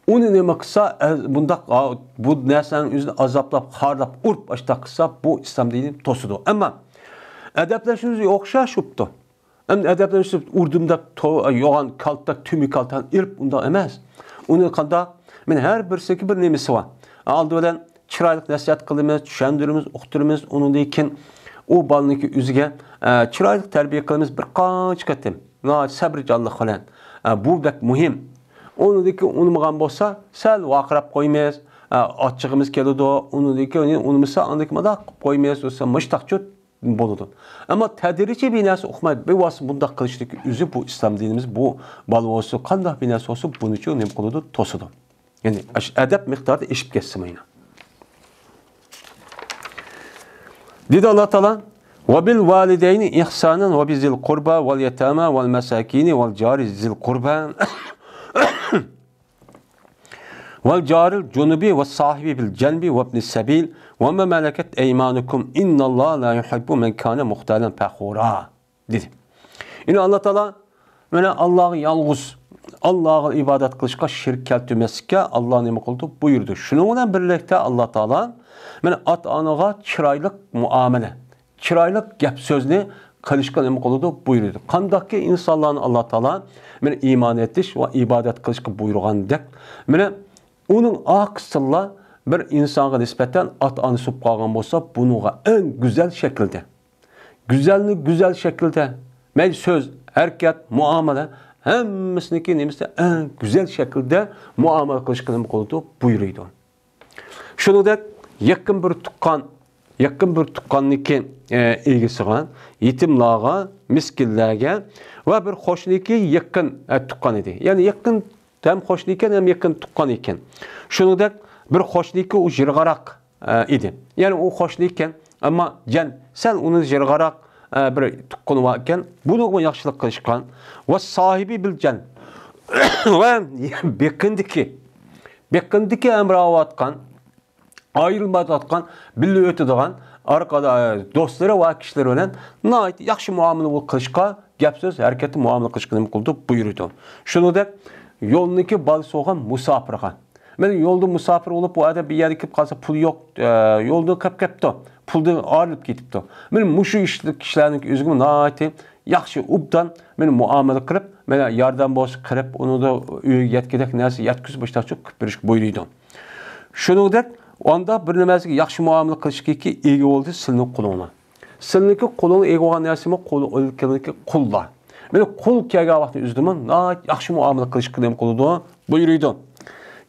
ئۇنى نېمە قىلسا، ئە، بۇنداق، ئا، بۇ نەرسىنىڭ ئۆزىنى ئازابلاپ، خارلاپ، ئۇرۇپ، ئاشتاق قىلسا، بۇ ئىسلام دىنى توسىدۇ. ئەمما ئەدەپلەشنىڭ ئۆزى ئوخشاش بوپتۇ. ئەمدى ئەدەپلەشنى ئۇردۇم دەپ، تو-، يوغان كالتا، تۈمى كالتانى ئېلىپ، ئۇنداق ئەمەس. ئۇنى قانداق؟ مانا ھەر بىرسىنىڭكى بىر نېمىسى بار. ئالدى بىلەن چىرايلىق نەسىھەت قىلىمىز، چۈشەندۈرىمىز، ئۇقتۇرىمىز. ئۇنىڭدىن كېيىن ئۇ بالىنىڭكى ئۆزىگە، ئە، چىرايلىق تەربىيە قىلىمىز بىر قانچە قېتىم. ناھايىتى سەبرىجانلىق بىلەن. ئە، بۇ بەك مۇھىم. ئۇنىڭدىن كېيىن ئۇنىمىغان بولسا، سەل ۋارقىراپ قويىمىز. ئە، ئاچچىقىمىز كېلىدۇ. ئۇنىڭدىن كېيىن ئۇنىمىسا، ئاندىن كېيىن مۇنداق قىلىپ قويىمىز. مۇشتاقچۇ بولىدۇ. ئەمما تەدرىجىي بىر نەرسە ئۇقماي، بىۋاسىتە بۇنداق قىلىشنىڭكى ئۆزى بۇ ئىسلام دىنىمىز، بۇ بالا بولسۇن، قانداق بىر نەرسە بولسۇن، بۇنىچۇ نېمە قىلىدۇ؟ توسىدۇ. يەنى ئاشۇ ئەدەپ مىقدارىدا ئېشىپ كەتسە ماينا. دېدى ئاللا تائالا، «وبالوالدين إحسانا وبذي القربى واليتامى والمساكين والجار ذي القربى والجار الجنب والصاحب بالجنب وابن السبيل وما ملكت أيمانكم إن الله لا يحب من كان مختالا فخورا» دېدى. يەنى ئاللا تائالا، مانا، ئاللاغا يالغۇز، ئاللاغا ئىبادەت قىلىشقا شېرىك كەلتۈرمەسلىككە ئاللا نېمە قىلدى؟ بۇيرۇدى. شۇنىڭ بىلەن بىرلىكتە ئاللا تائالا، مانا، ئاتا-ئانىغا چىرايلىق مۇئامىلە، چىرايلىق گەپ-سۆزنى قىلىشقا نېمە قىلىدۇ؟ بۇيرۇيدۇ. قانداقكى ئىنسانلارنى ئاللا تائالا، مانا، ئىمان ئېيتىش ۋە ئىبادەت قىلىشقا بۇيرۇغاندەك، مانا، ئۇنىڭ ئارقىسىدىنلا بىر ئىنسانغا نىسبەتەن ئاتا-ئانىسى بولۇپ قالغان بولسا، بۇنىڭغا ئەڭ گۈزەل شەكىلدە، گۈزەلنى گۈزەل شەكىلدە، مەيلى سۆز، ھەرىكەت، مۇئامىلە، ھەممىسىنىڭكى نېمىسى ئەڭ گۈزەل شەكىلدە مۇئامىلە قىلىشقا نېمە قىلىدۇ؟ بۇيرۇيدۇ. شۇنىڭدەك يېقىن بىر تۇغقان، يېقىن بىر تۇغقاننىڭكى، ئە، ئىگىسىغا، يېتىملارغا، مىسكىنلەرگە ۋە بىر قوشنىكى يېقىن، ئە، تۇغقان ئىدى. يەنى يېقىن ھەم قوشنا ئىكەن، ھەم يېقىن تۇغقان ئىكەن. شۇنىڭدەك بىر قوشنىكى ئۇ يىرغىراق، ئە، ئىدى. يەنى ئۇ قوشنا ئىكەن، ئەمما جەن سەل ئۇنىڭ يىرغىراق، ئە، بىر تۇغقىنى بار ئىكەن. بۇنىڭغا ياخشىلىق قىلىشقان. ۋە ساھىبى بىل جەن. ۋە بېقىندىكى، بېقىندىكى ھەمراھ بولۇۋاتقان، ئايرىلمايۋاتقان، بىللە ئۆتىدىغان، ئارقىدا، دوستلىرى ۋە كىشىلىرى بىلەن ناھايىتى ياخشى مۇئامىلە قىلىشقا، گەپ-سۆز، ھەرىكەتتە مۇئامىلە قىلىشقا نېمە قىلىدۇ؟ بۇيرۇيدۇ. شۇنىڭدەك يولدىكى بالىسى بولغان مۇساپىرغا. مانا يولدا مۇساپىر بولۇپ، بۇ ئادەم بىر يەرگە كېلىپ قالسا، پۇلى يوق، ئە، يولدىن قېلىپ كەپتۇ، پۇلدىن ئايرىلىپ كېتىپتۇ. مانا مۇشۇ ئىش-، كىشىلەرنىڭ ئۆزىگە ناھايىتى ياخشى، ئوبدان، مانا مۇئامىلە قىلىپ، مانا ياردەم بولسا قىلىپ، ئۇنىڭدا ئۆيىگە يەتكۈدەك نەرسە يەتكۈزۈپ، مۇشۇنداق قىلىپ بېرىشكە بۇيرۇيدۇ. شۇنىڭدەك ئاندا بىر نېمىسىگە ياخشى مۇئامىلە قىلىشقىكى ئىگە بولدى سىلىنىڭ قۇلۇڭلار. سىلىنىڭكى قۇلۇڭ ئىگە بولغان نەرسىمۇ قۇل، ئۆلكىنىڭكى قۇللار. مانا قۇل كەلگەن ۋاقىتنىڭ ئۆزىدىمۇ ناھايىتى ياخشى مۇئامىلە قىلىشقا نېمە قىلىدۇ؟ بۇيرۇيدۇ.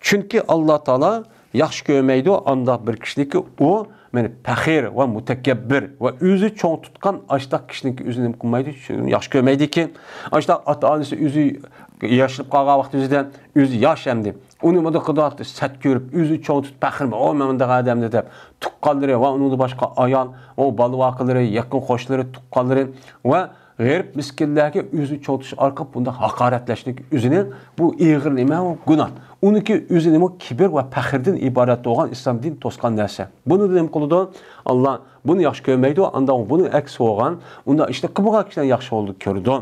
چۈنكى ئاللا تائالا ياخشى كۆرمەيدۇ ئانداق بىر كىشىنىكى ئۇ، مانا پەخىر ۋە مۇتەكەببىر ۋە ئۆزى چوڭ تۇتقان ئاشتاق كىشىنىكى ئۆزىنى نېمە قىلمايدۇ؟ شۇنى ياخشى كۆرمەيدىكى. ئاشتاق ئاتا-ئانىسى ئۆزى ياشىنىپ قالغان ۋاقتى ئۆزىدە، ئۆزى ياش ئەمدى. ئۇنى مۇنداق قىلىۋاتىدۇ، سەت كۆرۈپ، ئۆزى چوڭ تۇتۇپ پەخىر، ئو، مەن مۇنداق ئادەمدە دەپ، تۇغقانلىرى ۋە ئۇنىڭدىن باشقا ئايال، ئۇ بالا-ۋاقىلىرى، يېقىن قوشنىلىرى، تۇغقانلىرى ۋە غېرىب مىسكىنلەرگە ئۆزىنى چوڭ تۇتۇش ئارقىلىق بۇنداق ھاقارەتلەشنىكى ئۆزىنى، بۇ ئېغىر نېمە؟ ئۇ گۇناھ. ئۇنىڭكى ئۆزىنىمۇ كىبىر ۋە پەخىردىن ئىبارەت بولغان ئىسلام دىنى توسقان نەرسە. بۇنى نېمە قىلىدۇ؟ ئاللا بۇنى ياخشى كۆرمەيدۇ، ئانداق بۇنىڭ ئەكسى بولغان، ئۇنداق ئىشنى قىلمىغان كىشىلەرنى ياخشى يولدا كۆرىدۇ.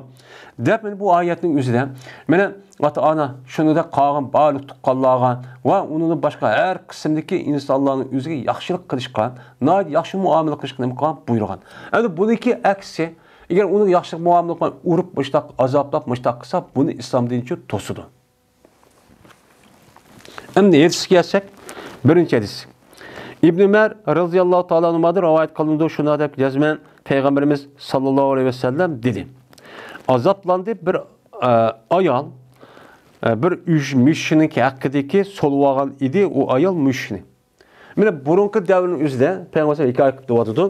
دەپ مانا بۇ ئايەتنىڭ ئۆزىدە، مانا ئاتا-ئانا، شۇنىڭدەك قالغان بارلىق تۇغقانلارغا ۋە ئۇنىڭدىن باشقا ھەر قىسىمدىكى ئىنسانلارنىڭ ئۆزىگە ياخشىلىق قىلىشقا، ناھايىتى ياخشى مۇئامىلە قىلىشقا نېمە قىلغان؟ بۇيرۇغان. ئەمدى بۇنىڭكى ئەكسى، ئەگەر ئۇنىڭغا ياخشىلىق مۇئامىلە قىلماي، ئۇرۇپ، مۇشتاق ئازابلاپ، مۇشتاق قىلسا، بۇنى ئىسلام دىنى توسىدۇ. ئەمدى ھەدىسكە كەلسەك، بىرىنچى ھەدىس. ئىبن ئۆمەر رەزىياللاھۇ تائالا ئەنھۇمادىن رىۋايەت قىلىنىدۇ، شۇنداق دەپ يازىمەن، پەيغەمبىرىمىز ساللاللاھۇ ئەلەيھى ۋەسەللەم دېدى، ئازابلاندى بىر، ئە، ئايال، ئە، بىر ئۈج مۈشۈكنىڭكى ھەققىدىكى سولىۋالغان ئىدى، ئۇ ئايال مۈشۈكنى. مانا بۇرۇنقى دەۋرنىڭ ئۆزىدە پەيغەمبەر ھېكايە قىلىپ دەۋاتىدۇ.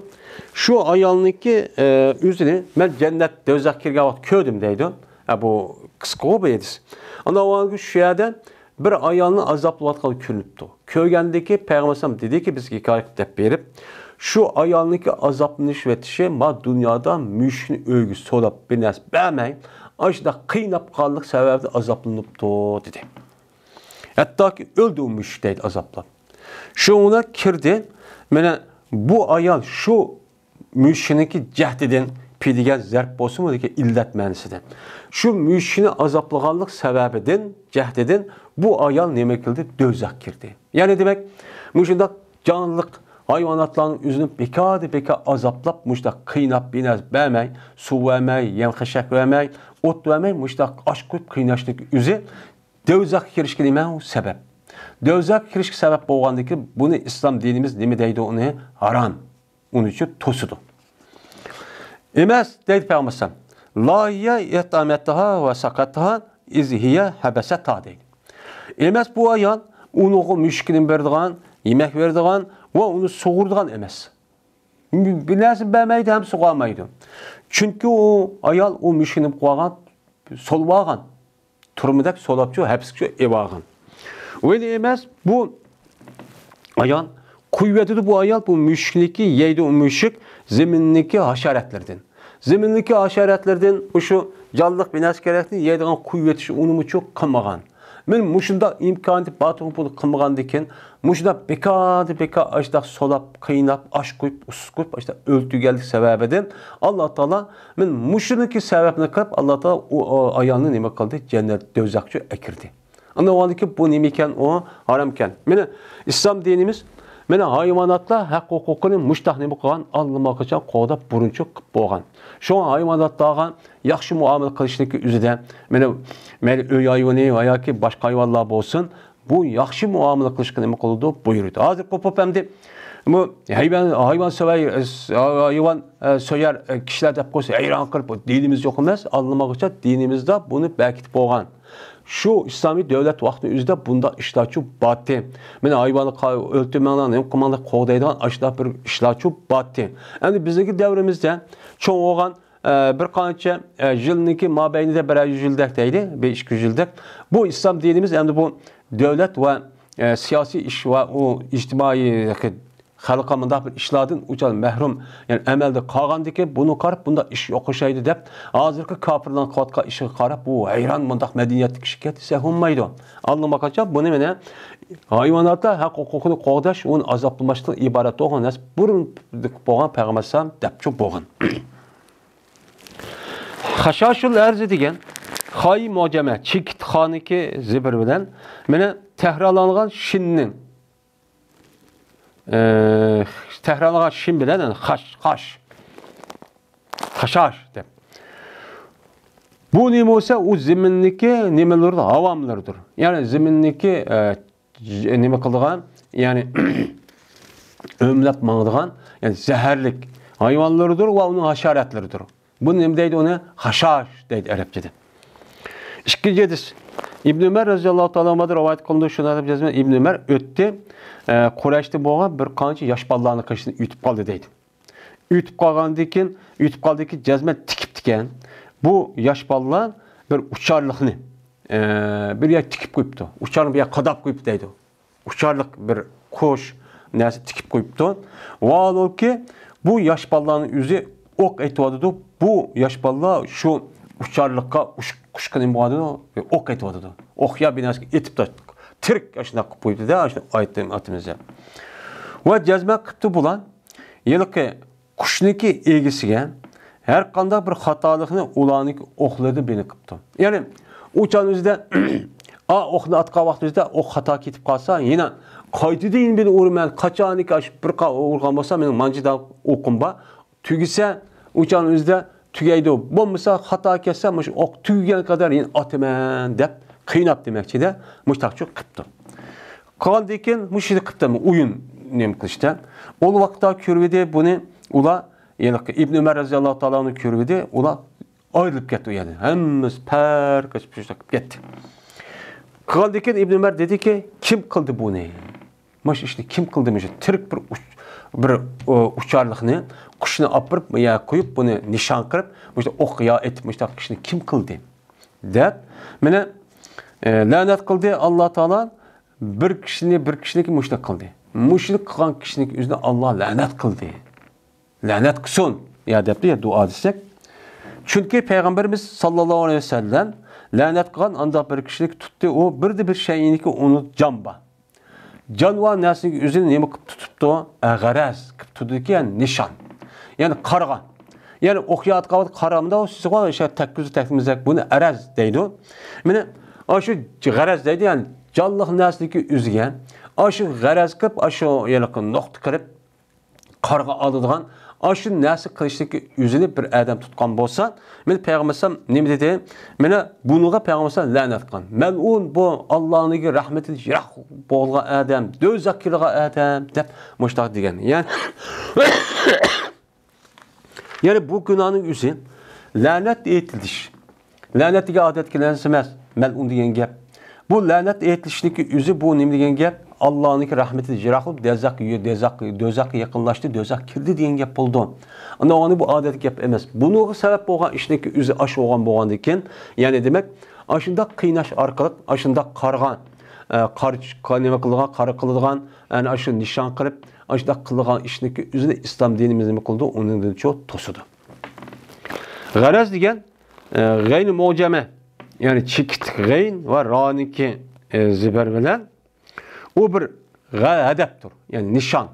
شۇ ئايالنىڭكى، ئە، ئۆزىنى مەن جەننەت، دوزاخقا كىرگەن ۋاقىت كۆردۈم دەيدۇ. ئە، بۇ قىسقىغۇ بۇ ھەدىس. ئاندىن شۇ يەردە بىر ئايالنى ئازابلاۋاتقان كۆرۈنۈپتۇ. كۆرگەندىكى پەيغەمبەر ئەلەيھىسسالام دېدىكى، بىزگە ھېكايە قىلىپ دەپ بېرىپ، شۇ ئايالنىڭكى ئازابلىنىش ۋە تىشى ما دۇنيادا مۈشۈكنى ئۆيگە سولاپ بىر نەرسە بەرمەي، ئاشۇنداق قىيناپ قالغانلىق سەۋەبىدىن ئازابلىنىپتۇ دېدى. ھەتتاكى ئۆلدى ئۇ مۈشۈك دەيدۇ ئازابلاپ. شۇڭا كىردى. مانا بۇ ئايال شۇ مۈشۈكنىڭكى جەھدىدىن، پى دېگەن زەرب بولسىمۇ، لېكىن ئىللەت مەنىسىدە. شۇ مۈشۈكنى ئازابلىغانلىق سەۋەبىدىن، جەھدىدىن بۇ ئايال نېمە قىلدى؟ دوزاخقا كىردى. يەنى دېمەك، مۇشۇنداق جانلىق ھايۋاناتلارنىڭ ئۆزىنى بىكاردىن بىكار ئازابلاپ، مۇشۇنداق قىيناپ، بىر نەرسە بەرمەي، سۇ بەرمەي، يەم خەشەك بەرمەي، ئوت بەرمەي، مۇشۇنداق ئاچ قويۇپ قىيناشنىڭ ئۆزى دوزاخقا كىرىشكە نېمە ئۇ سەۋەب؟ دوزاخقا كىرىشكە سەۋەب بولغاندىن كېيىن بۇنى ئىسلام دىنىمىز نېمە دەيدۇ؟ ئۇنى ھارام. ئۇنىڭ ئۈچۈن توسىدۇ. ئەمەس دەيدۇ پەيغەمبەر ئەلەيھىسسالام. لا ھىيە ئەتئەمەتھا ۋە سەقەتھا ئىز ھىيە ھەبەسەتھا دەيدۇ. ئەمەس بۇ ئايال ئۇنىڭغا مۈشۈكنى بېرىدىغان، يېمەك بېرىدىغان ۋە ئۇنى سۇغۇرىدىغان ئەمەس. بىر نەرسە بەرمەيدۇ ھەم سۇغارمايدۇ. چۈنكى ئۇ ئايال ئۇ مۈشۈكنى قوغان، سولىۋالغان. تۈرمىدەك سولاپچۇ، ھەپسكىچۇ ئېلىۋالغان. ئۇ ئەمەس، بۇ ئايال قويۇۋېتىدۇ بۇ ئايال، بۇ مۈشۈكنىكى يەيدۇ، ئۇ مۈشۈك زېمىننىكى ھاشاراتلىرىدىن. زېمىننىكى ھاشاراتلىرىدىن ئۇشۇ جانلىق بىر نەرسە كېرەكنى يەيدىغان قويۇۋېتىش ئۇنىمۇ چوق قىلمىغان. مەن مۇشۇنداق ئىمكانىيىتى بار تۇرۇپ بۇنى قىلمىغاندىكىن، مۇشۇنداق بىكاردىن بىكار ئاشۇنداق سولاپ، قىيناپ، ئاش قويۇپ، ئۇسسۇز قويۇپ، ئاشۇنداق ئۆلتۈرگەنلىك سەۋەبىدىن ئاللا تائالا، مەن مۇشۇنىڭكى سەۋەبىنى قىلىپ، ئاللا تائالا ئۇ، ئۇ ئايالنى نېمە قىلدى؟ جەننەت، دوزاخقا ئەكىردى. ئاندىن ئۇنىڭدىن كېيىن بۇ نېمە ئىكەن؟ ئۇ ھارام ئىكەن. مانا ئىسلام دىنىمىز، مانا ھايۋاناتلار ھەق ھوقۇقىنى مۇشتاق نېمە قىلغان؟ ئاللىماقاچان قوغداپ بۇرۇنچۇ قىلىپ بولغان. شۇڭا ھايۋاناتلارغا ياخشى مۇئامىلە قىلىشنىڭكى ئۆزىدە، مانا مەيلى ئۆي ھايۋىنى ۋە ياكى باشقا ھايۋانلار بولسۇن، بۇ ياخشى مۇئامىلە قىلىشقا نېمە قىلىدۇ؟ بۇيرۇيدۇ. ھازىرقى قوپۇپ ئەمدى بۇ ھايۋان، ھايۋان سۆيەر، ھايۋان، ئە، سۆيەر، ئە، كىشىلەر دەپ قويسا ھەيران قېلىپ، بۇ دىنىمىز يوق ئەمەس، ئاللىماقاچان دىنىمىزدا بۇنى بەركىتىپ قويغان. شۇ ئىسلامىي دۆلەت ۋاقتىنىڭ ئۆزىدە بۇنداق ئىشلارچۇ بارتى. مانا ھايۋاننى قا-، ئۆلتۈرمەڭلار، نېمە قىلماڭلار دەپ قوغدايدىغان ئاشۇنداق بىر ئىشلارچۇ بارتى. ئەمدى بىزنىڭكى دەۋرىمىزدە چوڭ بولغان، ئە، بىر قانچە، ئە، يىلنىڭكى مابەينىدە بىرەر يۈز يىلدەك دەيلى، بىر ئىككى يۈز يىلدەك. بۇ ئىسلام دىنىمىز ئەمدى بۇ دۆلەت ۋە، ئە، سىياسىي ئىش ۋە ئۇ ئىجتىمائىي خەلققە مۇنداق بىر ئىشلاردىن ئۇچان مەھرۇم، يەنى ئەمەلدە قالغاندىكىن، بۇنىڭغا قاراپ بۇنداق ئىش يوق ئوخشايدۇ دەپ، ھازىرقى كاپىرلارنىڭ قىلىۋاتقان ئىشىغا قاراپ، بۇ ھەيران، مۇنداق مەدەنىيەتلىك ئىش ئىكەن دېسە بولمايدۇ. ئاللىماقاچان بۇنى مانا ھايۋاناتلار ھەق ھوقۇقىنى قوغداش، ئۇنى ئازابلىماشتىن ئىبارەت بولغان نەرسە بۇرۇن بولغان پەيغەمبەر ئەلەيھىسسالام دەپچۇ بولغان. خاشاشۇل ئەرزى دېگەن خاي مۇئجەمە، چېكىت خانىكى زېبىر بىلەن مانا تەھرىرلانغان شىننىڭ، ئە، تەھرىرلانغان شىن بىلەن، يەنى خاش، خاش، خاشاش دەپ. بۇ نېمە بولسا، ئۇ زېمىننىكى نېمىلىرىدۇر؟ ھايۋانلىرىدۇر. يەنى زېمىننىكى، ئە، ج-، نېمە قىلىدىغان، يەنى ئۆمىلەپ ماڭىدىغان، يەنى زەھەرلىك ھايۋانلىرىدۇر ۋە ئۇنىڭ ھاشاراتلىرىدۇر. بۇ نېمە دەيدۇ ئۇنى؟ خاشاش دەيدۇ ئەرەبچىدە. ئىككىنچى ھەدىس. ئىبن ئۆمەر رەزىياللاھۇ تائالا ئەنھۇدىن رىۋايەت قىلىنىدۇ، شۇنى دەپ يازىمەن، ئىبن ئۆمەر ئۆتتى، ئە، قۇرەيشتىن بولغان بىر قانچە ياش بالىلارنىڭ قېشىدىن ئۆتۈپ قالدى دەيدۇ. ئۆتۈپ قالغاندىن كېيىن، ئۆتۈپ قالدىكى جەزمە تىكىپتىكەن. بۇ ياش بالىلار بىر ئۇچارلىقنى، ئە، بىر يەرگە تىكىپ قويۇپتۇ. ئۇچارنى بىر يەرگە قاداپ قويۇپتۇ دەيدۇ. ئۇچارلىق بىر قۇش نەرسە تىكىپ قويۇپتۇ. ۋاھالەنكى، بۇ ياش بالىلارنىڭ ئۆزى ئوق ئېتىۋاتىدۇ. بۇ ياش بالىلار شۇ ئۇچارلىققا، ئۇچ-، قۇشقا نېمە بولۇۋاتىدۇ؟ ئوق ئېتىۋاتىدۇ. ئوق يا بىر نەرسىگە ئېتىپ تاش-، تىرىك ئاشۇنداق قىلىپ قويۇپتۇ-دە، ئاشۇنداق ئېيتىمىز. ۋە جەزمە قىپتۇ بۇلار. ھېلىقى قۇشنىڭكى ئىگىسىگە ھەر قانداق بىر خاتالىقنى ئۇلارنىڭكى ئوقلىرىدىن بىنى قىپتۇ. يەنى ئۇ چاغنىڭ ئۆزىدە، ئا، ئوقنى ئاتقان ۋاقتىمىزدا ئوق خاتا كېتىپ قالسا، يەنە قايتىدىن بىر ئۇرىمەن، قاچانكى ئاشۇ بىر قا-، ئۇرغان بولسا، مېنىڭ مانچىدا ئوقۇم بار، تۈگىسە، ئۇ چاغنىڭ ئۆزىدە تۈگەيدۇ، بولمىسا خاتا كەتسە، مۇشۇ ئوق تۈگىگەن قەدەر يەنە ئاتىمەن دەپ قىيناپ دېمەكچىدە، مۇشتاقچۇ قىپتۇ. قىلغاندىن كېيىن مۇشۇنى قىپتۇ، ئويۇن نېمە قىلىشتا. ئۇ ۋاقىتتا كۆرۈۋىدى بۇنى ئۇلار، يەنى ئىبن ئۆمەر رەزىياللاھۇ تائالا ئەنھۇ كۆرۈۋىدى، ئۇلار ئايرىلىپ كەتتى ئۇ يەردىن. ھەممىسى پەرقىشىپ شۇنداق قىلىپ كەتتى. قىلغاندىن كېيىن ئىبن ئۆمەر دېدىكى، كىم قىلدى بۇنى؟ مۇشۇ ئىشنى كىم قىلدى؟ مۇشۇ تىرىك بىر ئۇچ-، بىر، ئۇ، ئۇچارلىقنى، قۇشنى ئاپىرىپ يەرگە قويۇپ، بۇنى نىشان قىلىپ، مۇشۇ ئوق يا ئېتىپ مۇشۇنداق ئىشنى كىم قىلدى؟ دەپ، مانا، ئە، لەنەت قىلدى ئاللا تائالا بىر كىشىنى، بىر كىشىنىڭكى مۇشۇنداق قىلدى. مۇشۇنى قىلغان كىشىنىڭكى ئۆزىنى ئاللا لەنەت قىلدى. لەنەت قىلسۇن. يا دەپتۇ، يا دۇئا دېسەك. چۈنكى پەيغەمبىرىمىز ساللاللاھۇ ئەلەيھى ۋەسەللەم لەنەت قىلغان ئانداق بىر كىشىنى تۇتتى، ئۇ بىردە بىر شەيئىنىڭكى ئۇنىڭ جان بار. جانىۋار نەرسىنىڭ ئۆزىنى نېمە قىلىپ تۇتۇپتۇ؟ ئە، غەرەز قىلىپ تۇتىدىكەن، نىشان. يەنى قارىغان. يەنى ئوق يا ئاتقان ۋاقىت قارىغاندا، ئۇ سىزغۇ ئىشە تەككۈزى تەكمىزەك، بۇنى ئەرەز دەيدۇ. مانا، ئاشۇ غەرەز دەيدۇ، يەنى جانلىق نەرسىنىڭكى ئۆزىگە. ئاشۇ غەرەز قىلىپ، ئاشۇ ھېلىقى نۇقتا قىلىپ، قارىغا ئالىدىغان ئاشۇ نەرسە قىلىشتىكى ئۆزىنى بىر ئادەم تۇتقان بولسا، مانا پەيغەمبەر ئەلەيھىسسالام نېمە دېدى؟ مانا بۇنىڭغا پەيغەمبەر ئەلەيھىسسالام لەنەت قىلغان. مەلئۇن، بۇ ئاللانىڭكى رەھمىتىدىن يىراق بولغان ئادەم، دوزاخ كىرىدىغان ئادەم دەپ مۇشۇنداق دېگەن. يەنى، يەنى بۇ گۇناھنىڭ ئۆزى لەنەت ئېيتىلىش. لەنەت دېگەن ئادەتتىكى نەرسە ئەمەس، مەلئۇن دېگەن گەپ. بۇ لەنەت ئېيتىلىشنىڭكى ئۆزى بۇ نېمە دېگەن گەپ؟ ئاللانىڭكى رەھمىتىدىن يىراق بولۇپ، دەزەق، دەزەق، دوزاخقا يېقىنلاشتى، دوزاخقا كىردى دېگەن گەپ بولىدۇ. ئاندىن بۇ ئادەتتىكى گەپ ئەمەس. بۇنىڭغا سەۋەب بولغان ئىشنىڭكى ئۆزى ئاشۇ بولغان بولغاندىكىن، يەنى دېمەك، ئاشۇنداق قىيناش ئارقىلىق، ئاشۇنداق قارىغان، ئە، قار-، قار-، نېمە قىلىدىغان، قارا قىلىدىغان، يەنى ئاشۇ نىشان قىلىپ، ئاشۇنداق قىلىدىغان ئىشنىكى ئۆزىنى ئىسلام دىنىمىز نېمە قىلىدۇ؟ ئۇنىڭدىن چوڭ توسىدۇ. غەرەز دېگەن، ئە، غەينى مۇجەمە، يەنى چېكىتلىك غەين ۋە رانىڭكى، ئە، زېبەر بىلەن ئۇ بىر غە-، ھەدەپتۇر، يەنى نىشان.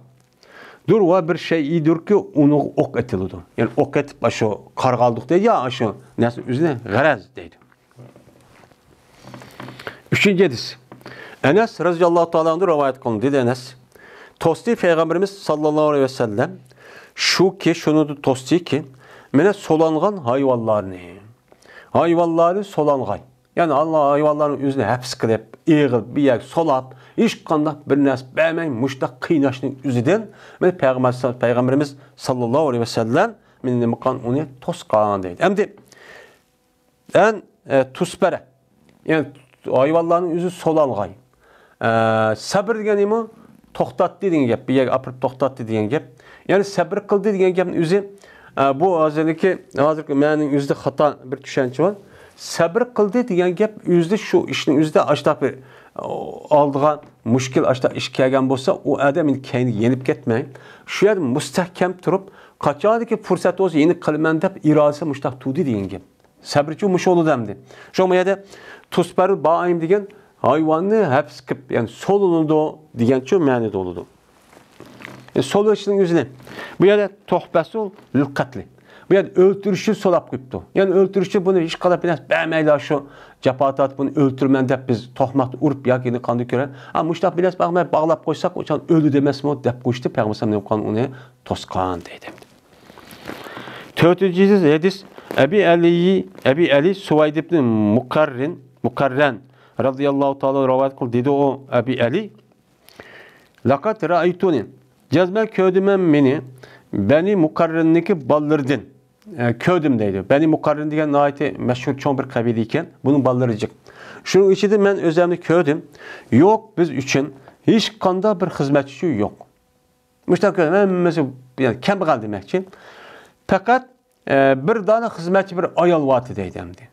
دۇر ۋە بىر شەيئىدۇركى، ئۇنىڭغا ئوق ئېتىلىدۇ. يەنى ئوق ئېتىپ، ئاشۇ قارىغا ئالدۇق دەيدۇ، يا ئاشۇ نەرسە ئۆزىنى غەرەز دەيدۇ. ئۈچىنچى ھەدىس. ئەنەس رەزىياللاھۇ تائالا ئەنھۇ رىۋايەت قىلىندى، دېدى ئەنەس. توستى پەيغەمبىرىمىز ساللاللاھۇ ئەلەيھى ۋەسەللەم، شۇكى، شۇنى توستىكى، مانا سولانغان ھايۋانلارنى. ھايۋانلارنى سولانغان. يەنى ئاللا ھايۋانلارنىڭ ئۆزىنى ھەپس قىلىپ، ئېغىپ، بىر يەرگە سولاپ، ھېچقانداق بىر نەرسە بەرمەي، مۇشۇنداق قىيناشنىڭ ئۆزىدىن، مانا پەيغەمبەر، پەيغەمبىرىمىز ساللاللاھۇ ئەلەيھى ۋەسەللەم مانا نېمە قىلغان؟ ئۇنى توسقان دەيدۇ. ئەمدى ئەن، ئە، تۇسپەرە. يەنى ھايۋانلارنىڭ ئۆزى سولانغان. ئە، سەبر دېگەن نېمە؟ توختاتتى دېگەن گەپ. بىر يەرگە ئاپىرىپ توختاتتى دېگەن گەپ. يەنى سەبر قىلدى دېگەن گەپنىڭ ئۆزى، ئە، بۇ ھازىرقى، ھازىرقى مەنىنىڭ ئۆزىدە خاتا بىر چۈشەنچە بار. سەبر قىلدى دېگەن گەپ ئۆزىدە شۇ ئىشنىڭ ئۆزىدە ئاشۇنداق بىر، ئالدىغا مۈشكۈل ئاشۇنداق ئىش كەلگەن بولسا، ئۇ ئادەم ئەمدى كەينىگە يېنىپ كەتمەي، شۇ يەردە مۇستەھكەم تۇرۇپ، قاچانكى پۇرسەت بولسا يېنىپ قالىمەن دەپ ئىرادىسى مۇشۇنداق تۇردى دېگەن گەپ. سەبرچۇ مۇشۇ بولىدۇ ئەمدى. شۇڭا بۇ يەردە تۇسپەرۇل بائىم دېگەن ھايۋاننى ھەپس قىلىپ، يەنى سولىنىدۇ دېگەنچۇ مەنىدە بولىدۇ. يەنى سولىنىشنىڭ ئۆزىنى. بۇ يەردە تۇھبەسۇ لىل قەتلى. بۇ يەردە ئۆلتۈرۈشنى سولاپ قويۇپتۇ. يەنى ئۆلتۈرۈشنى بۇنى ھېچقانداق بىر نەرسە بەرمەيلا شۇ جاپا تارتىپ بۇنى ئۆلتۈرىمەن دەپ بىز تۆھمەتنى ئۇرۇپ ياكى يېنىققاندا كۆرە. ھە، مۇشۇنداق بىر نەرسە بەرمەي باغلاپ قويساق، ئۇ چاغ ئۆلدى دەمەسمۇ دەپ قويۇشتى. پەيغەمبەر ئەلەيھىسسالام نېمە قىلغان؟ ئۇنى توسقان دەيدۇ. تۆتىنچى ھەدىس، ئەبى ئەلى، ئەبى ئەلى سۇۋەيد ئىبنى مۇقەررىن، مۇقەررەن رەزىياللاھۇ تائالا رىۋايەت قىلدى، دېدى ئۇ ئەبى ئەلى. لەقەد رەئەيتۇنى، جەزمەن كۆردۈم مەن مېنى بەنى مۇقەررىننىڭكى بالىلىرىدىن، ئە، كۆردۈم دەيدۇ. بەنى مۇقەررىن دېگەن ناھايىتى مەشھۇر چوڭ بىر قەبىلە ئىكەن. بۇنىڭ بالىلىرى جىق. شۇنىڭ ئىچىدە مەن ئۆزۈمنى كۆردۈم. يوق، بىز ئۈچۈن ھېچقانداق بىر خىزمەتچى يوق. مۇشۇنداق كۆرۈنۈپ، ھەممىسى، يەنى كەمبەغەل دېمەكچى. پەقەت، ئە، بىر دانە خىزمەتچى، بىر ئايال بارتى دەيدۇ ئەمدى.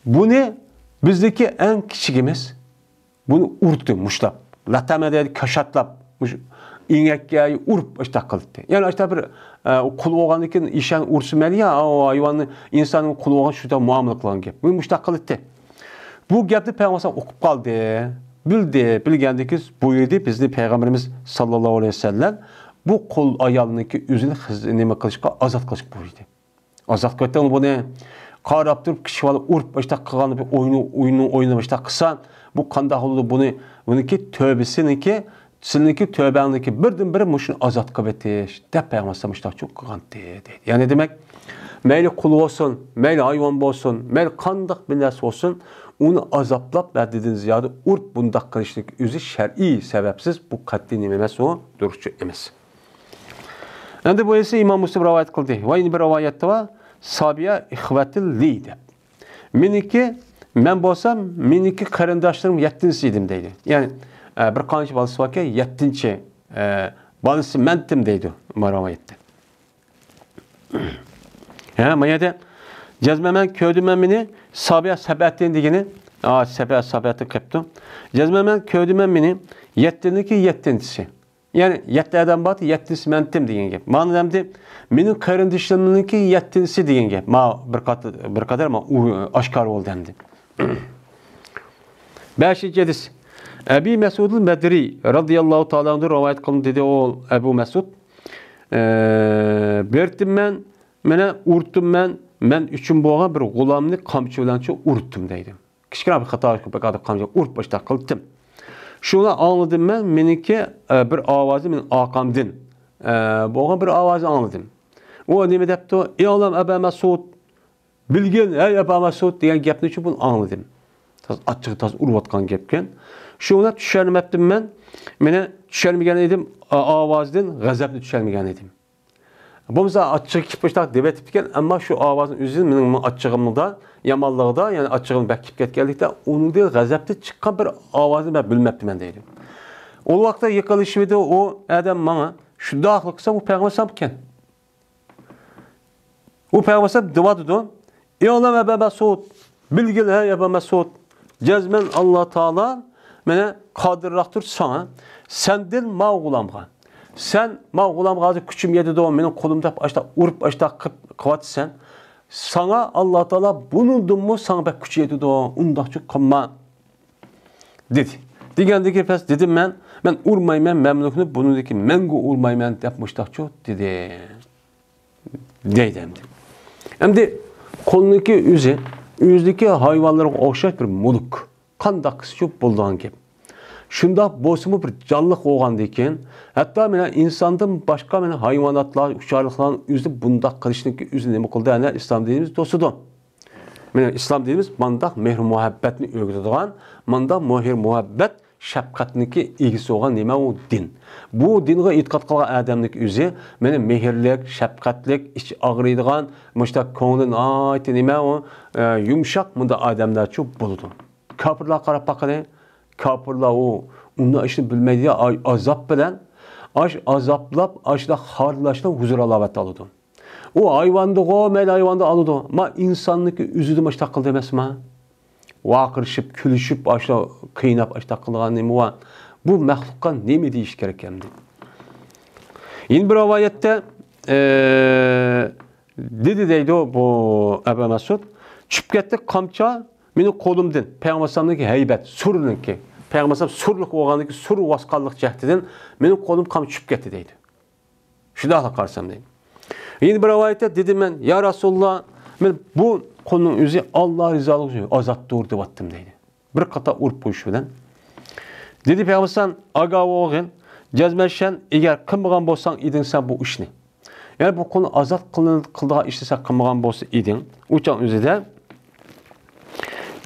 بۇنى بىزدىكى ئەڭ كىچىكىمىز بۇنى ئۇرتى مۇشتاپ. لاتەمە دەيدۇ، كاشاتلاپ، مۇشۇ ئېڭەككە ئۇرۇپ ئاشتاق قىلاتتى. يەنى ئاشتاق بىر، ئە، قۇل بولغاندىن كېيىن ئىشان ئۇرسا مەيلى، يا، ئاۋۇ ھايۋاننى ئىنساننىڭ قۇل بولغان شۇنداق مۇئامىلە قىلغان گەپ. بۇ مۇشتاق قىلاتتى. بۇ گەپنى پەيغەمبەر ئۇقۇپ قالدى، بىلدى، بىلگەندىن كېيىن بۇيرۇدى بىزنى پەيغەمبىرىمىز ساللاللاھۇ ئەلەيھى ۋەسەللەم بۇ قۇل ئايالنىڭكى ئۆزىنى خىز-، نېمە قىلىشقا، ئازاد قىلىشقا بۇيرۇدى. ئازاد قىلىۋېتىڭ بۇنى. قاراپ تۇرۇپ كىشى بالا ئۇرۇپ ئاشتاق قىلغان بىر ئويۇنى، ئويۇننى ئويناپ ئاشتاق قىلسا، بۇ قانداق بولىدۇ؟ بۇنى، بۇنىڭكى تۆبىسىنىڭكى، سىلىنىڭكى تۆبەڭنىڭكى بىردىنبىرى مۇشۇنى ئازاد قىلىۋېتىش دەپ پەيغەمبەر ئەلەيھىسسالام مۇشۇنداق چوڭ قىلغانتى دەيدۇ. يەنى دېمەك، مەيلى قۇل بولسۇن، مەيلى ھايۋان بولسۇن، مەيلى قانداق بىر نەرسە بولسۇن، ئۇنى ئازابلاپ ھەددىدىن زىيادە ئۇرۇپ بۇنداق قىلىشنىڭ ئۆزى شەرئىي سەۋەبسىز، بۇ قەتئىي نېمە ئەمەس، ئۇ دۇرۇسچۇ ئەمەس. ئەمدى بۇ ھەدىسنى ئىمام مۇسلىم رىۋايەت قىلدى. ۋە يەنە بىر رىۋايەتتە بار، سابىيە ئىخۋەتىل لى دەپ. مېنىڭكى، مەن بولسام، مېنىڭكى قېرىنداشلىرىم يەتتىنچىسى ئىدىم دەيدۇ. يەنى، ئە، بىر قانچە بالىسى باركەن، يەتتىنچى، ئە، بالىسى مەنتىم دەيدۇ، ما رىۋايەتتە. ھە، ما يەردە جەزمەن مەن كۆردۈم مەن مېنى سابىيە سەبئەتىن دېگىنى، ئا، سەبىئە، سابىئەتىن قېپتۇ. جەزمەن مەن كۆردۈم مەن مېنى يەتتىنىڭكى يەتتىنچىسى. يەنى يەتتە ئادەم بار، يەتتىنچىسى مەنتىم دېگەن گەپ. مانا ئەمدى مېنىڭ قېرىندىشىمنىڭكى يەتتىنچىسى دېگەن گەپ. ما بىر قات-، بىر قەدەر ما ئۇ-، ئاشكارا بولدى ئەمدى. بەشىنچى ھەدىس. ئەبى مەسئۇدۇل بەدرى رەزىياللاھۇ تائالا ئەنھۇ رىۋايەت قىلىندى، دېدى ئۇ ئەبۇ مەسئۇد. ئە، بېرىتتىم مەن، مانا ئۇرتتۇم مەن، مەن ئۈچۈن بولغان بىر غۇلامنى قامچا بىلەنچۇ ئۇرتتۇم دەيدۇ. كىچىككىنە بىر خاتا، بىر قامچا ئۇرۇپ ئاشتاق قىلدىم. شۇنى ئاڭلىدىم مەن، مېنىڭكى، ئە، بىر ئاۋازنى مېنىڭ ئارقامدىن، ئە، بولغان بىر ئاۋازنى ئاڭلىدىم. ئۇ نېمە دەپتۇ؟ ئىئلەم ئەبا مەسئۇد، بىلگىن، ھەي ئەبا مەسئۇد دېگەن گەپنى شۇ بۇنى ئاڭلىدىم. تاز ئاچچىقى تاز ئۇرۇۋاتقان گەپكەن. شۇ بىلەن چۈشەنمەپتىم مەن. مېنى چۈشەنمىگەن ئىدىم، ئا-، ئاۋازدىن غەزەپنى چۈشەنمىگەن ئىدىم. بولمىسا ئاچچىقى كېلىپ مۇشۇنداق دەۋېتىپتىكەن، ئەمما شۇ ئاۋازنىڭ ئۆزى مېنىڭ ئاچچىقىمدا، يامانلىقىدا، يەنى ئاچچىقىم بەك كېلىپ كەتكەنلىكتە، ئۇنىڭدىن غەزەپتىن چىققان بىر ئاۋازنى مەن بىلمەپتىمەن دەيدۇ. ئۇ ۋاقىتتا يېقىنلىشىۋىدى ئۇ ئادەم ماڭا، شۇنداقلىق قىلسا ئۇ پەيغەمبەر ئىكەن. ئۇ پەيغەمبەر دەۋاتىدۇ، ئىئلەم ئەبا مەسئۇد، بىلگىن ھەي ئەبا مەسئۇد، جەزمەن ئاللا تائالا مانا قادىرراقتۇر ساڭا، سەندىن ماۋۇ غۇلامغا، سەن ما غۇلامغا ھازىر كۈچۈم يېتىدۇ، مېنىڭ قولۇم دەپ ئاشتا ئۇرۇپ ئاشتا قىلىپ قىلىۋاتىسەن. ساڭا ئاللا تائالا بۇنىڭدىنمۇ ساڭا بەك كۈچ يېتىدۇ، ئۇنداقچۇ قىلما، دېدى. دېگەندىكى پەس دېدىم مەن، مەن ئۇرمايمەن، مەملۇكنى بۇنىڭدىكى مەڭگۈ ئۇرمايمەن دەپ مۇشتاقچۇ دېدى. دەيدۇ ئەمدى. ئەمدى قۇلنىڭكى ئۆزى، ئۆزىدىكى ھايۋانلارغا ئوخشاش بىر مۈلۈك. قانداق قىلسىچۇ بولىدىغان گەپ. شۇنداق بولسىمۇ بىر جانلىق بولغاندىكىن، ھەتتا مانا ئىنساندىن باشقا مانا ھايۋاناتلار، ئۇچارلىقلارنىڭ ئۆزى بۇنداق قىلىشنىڭكى ئۆزى نېمە قىلدى؟ ئەنە ئىسلام دىنىمىز توسىدۇ. مانا ئىسلام دىنىمىز مانداق مېھىر مۇھەببەتنى ئۆگىتىدىغان، مانداق مېھىر مۇھەببەت شەپقەتنىڭكى ئىگىسى بولغان نېمە ئۇ؟ دىن. بۇ دىنغا ئېتىقاد قىلغان ئادەمنىڭكى ئۆزى مانا مېھىرلىك، شەپقەتلىك، ئىچى ئاغرىيدىغان، مۇشۇنداق كۆڭلى ناھايىتى نېمە ئۇ، ئە، يۇمشاق مۇنداق ئادەملەرچۇ بولىدۇ. كاپىرلارغا قاراپ باققىلى. كاپىرلار ئۇ ئۇنداق ئىشنى بىلمەيدۇ، ئاي-، ئازاب بىلەن، ئاش ئازابلاپ، ئاشۇنداق خارلاشنى ھۇزۇر ھالاۋەت ئالىدۇ. ئۇ ھايۋاندىغۇ، مەيلى ھايۋاندا ئالىدۇ. ما ئىنساننىڭكى ئۆزىدە مۇشۇنداق قىلدى ئەمەسما؟ ۋارقىرىشىپ، كۈلۈشۈپ، ئاشۇ قىيناپ، ئاشۇنداق قىلغان نېمە بار؟ بۇ مەخلۇققا نېمە دېيىش كېرەك ئەمدى؟ يەنە بىر رىۋايەتتە، ئە، دېدى دەيدۇ بۇ ئەبۇ مەسئۇد، چۈشۈپ كەتتى قامچا مېنىڭ قولۇمدىن، پەيغەمبەر ئەلەيھىسسالامنىڭكى ھەيبەت، سۈرىنىڭكى، پەيغەمبەر ئەلەيھىسسالام سۈرلۈك بولغاندىكى سۈر ۋاسقانلىق جەھىتىدىن مېنىڭ قولۇم قامچا چۈشۈپ كەتتى دەيدۇ. شۇنداقلا قارىسام دەيدۇ. يەنە بىر رىۋايەتتە دېدىم مەن، يا رەسۇلاللا، مەن بۇ قۇلنىڭ ئۆزى ئاللا رىزالىقى ئۈچۈن ئازادتۇر دەۋاتتىم دەيدۇ. بىر قاتا ئۇرۇپ قويۇش بىلەن. دېدى پەيغەمبەر ئەلەيھىسسالام، ئاگاھ بولغىن، جەزمەن سەن ئەگەر قىلمىغان بولساڭ ئىدىڭ سەن بۇ ئىشنى. يەنى بۇ قۇلنى ئازاد قىلىن-، قىلىدىغان ئىشنى سەن قىلمىغان بولسا ئىدىڭ. ئۇ چاغ ئۆزىدە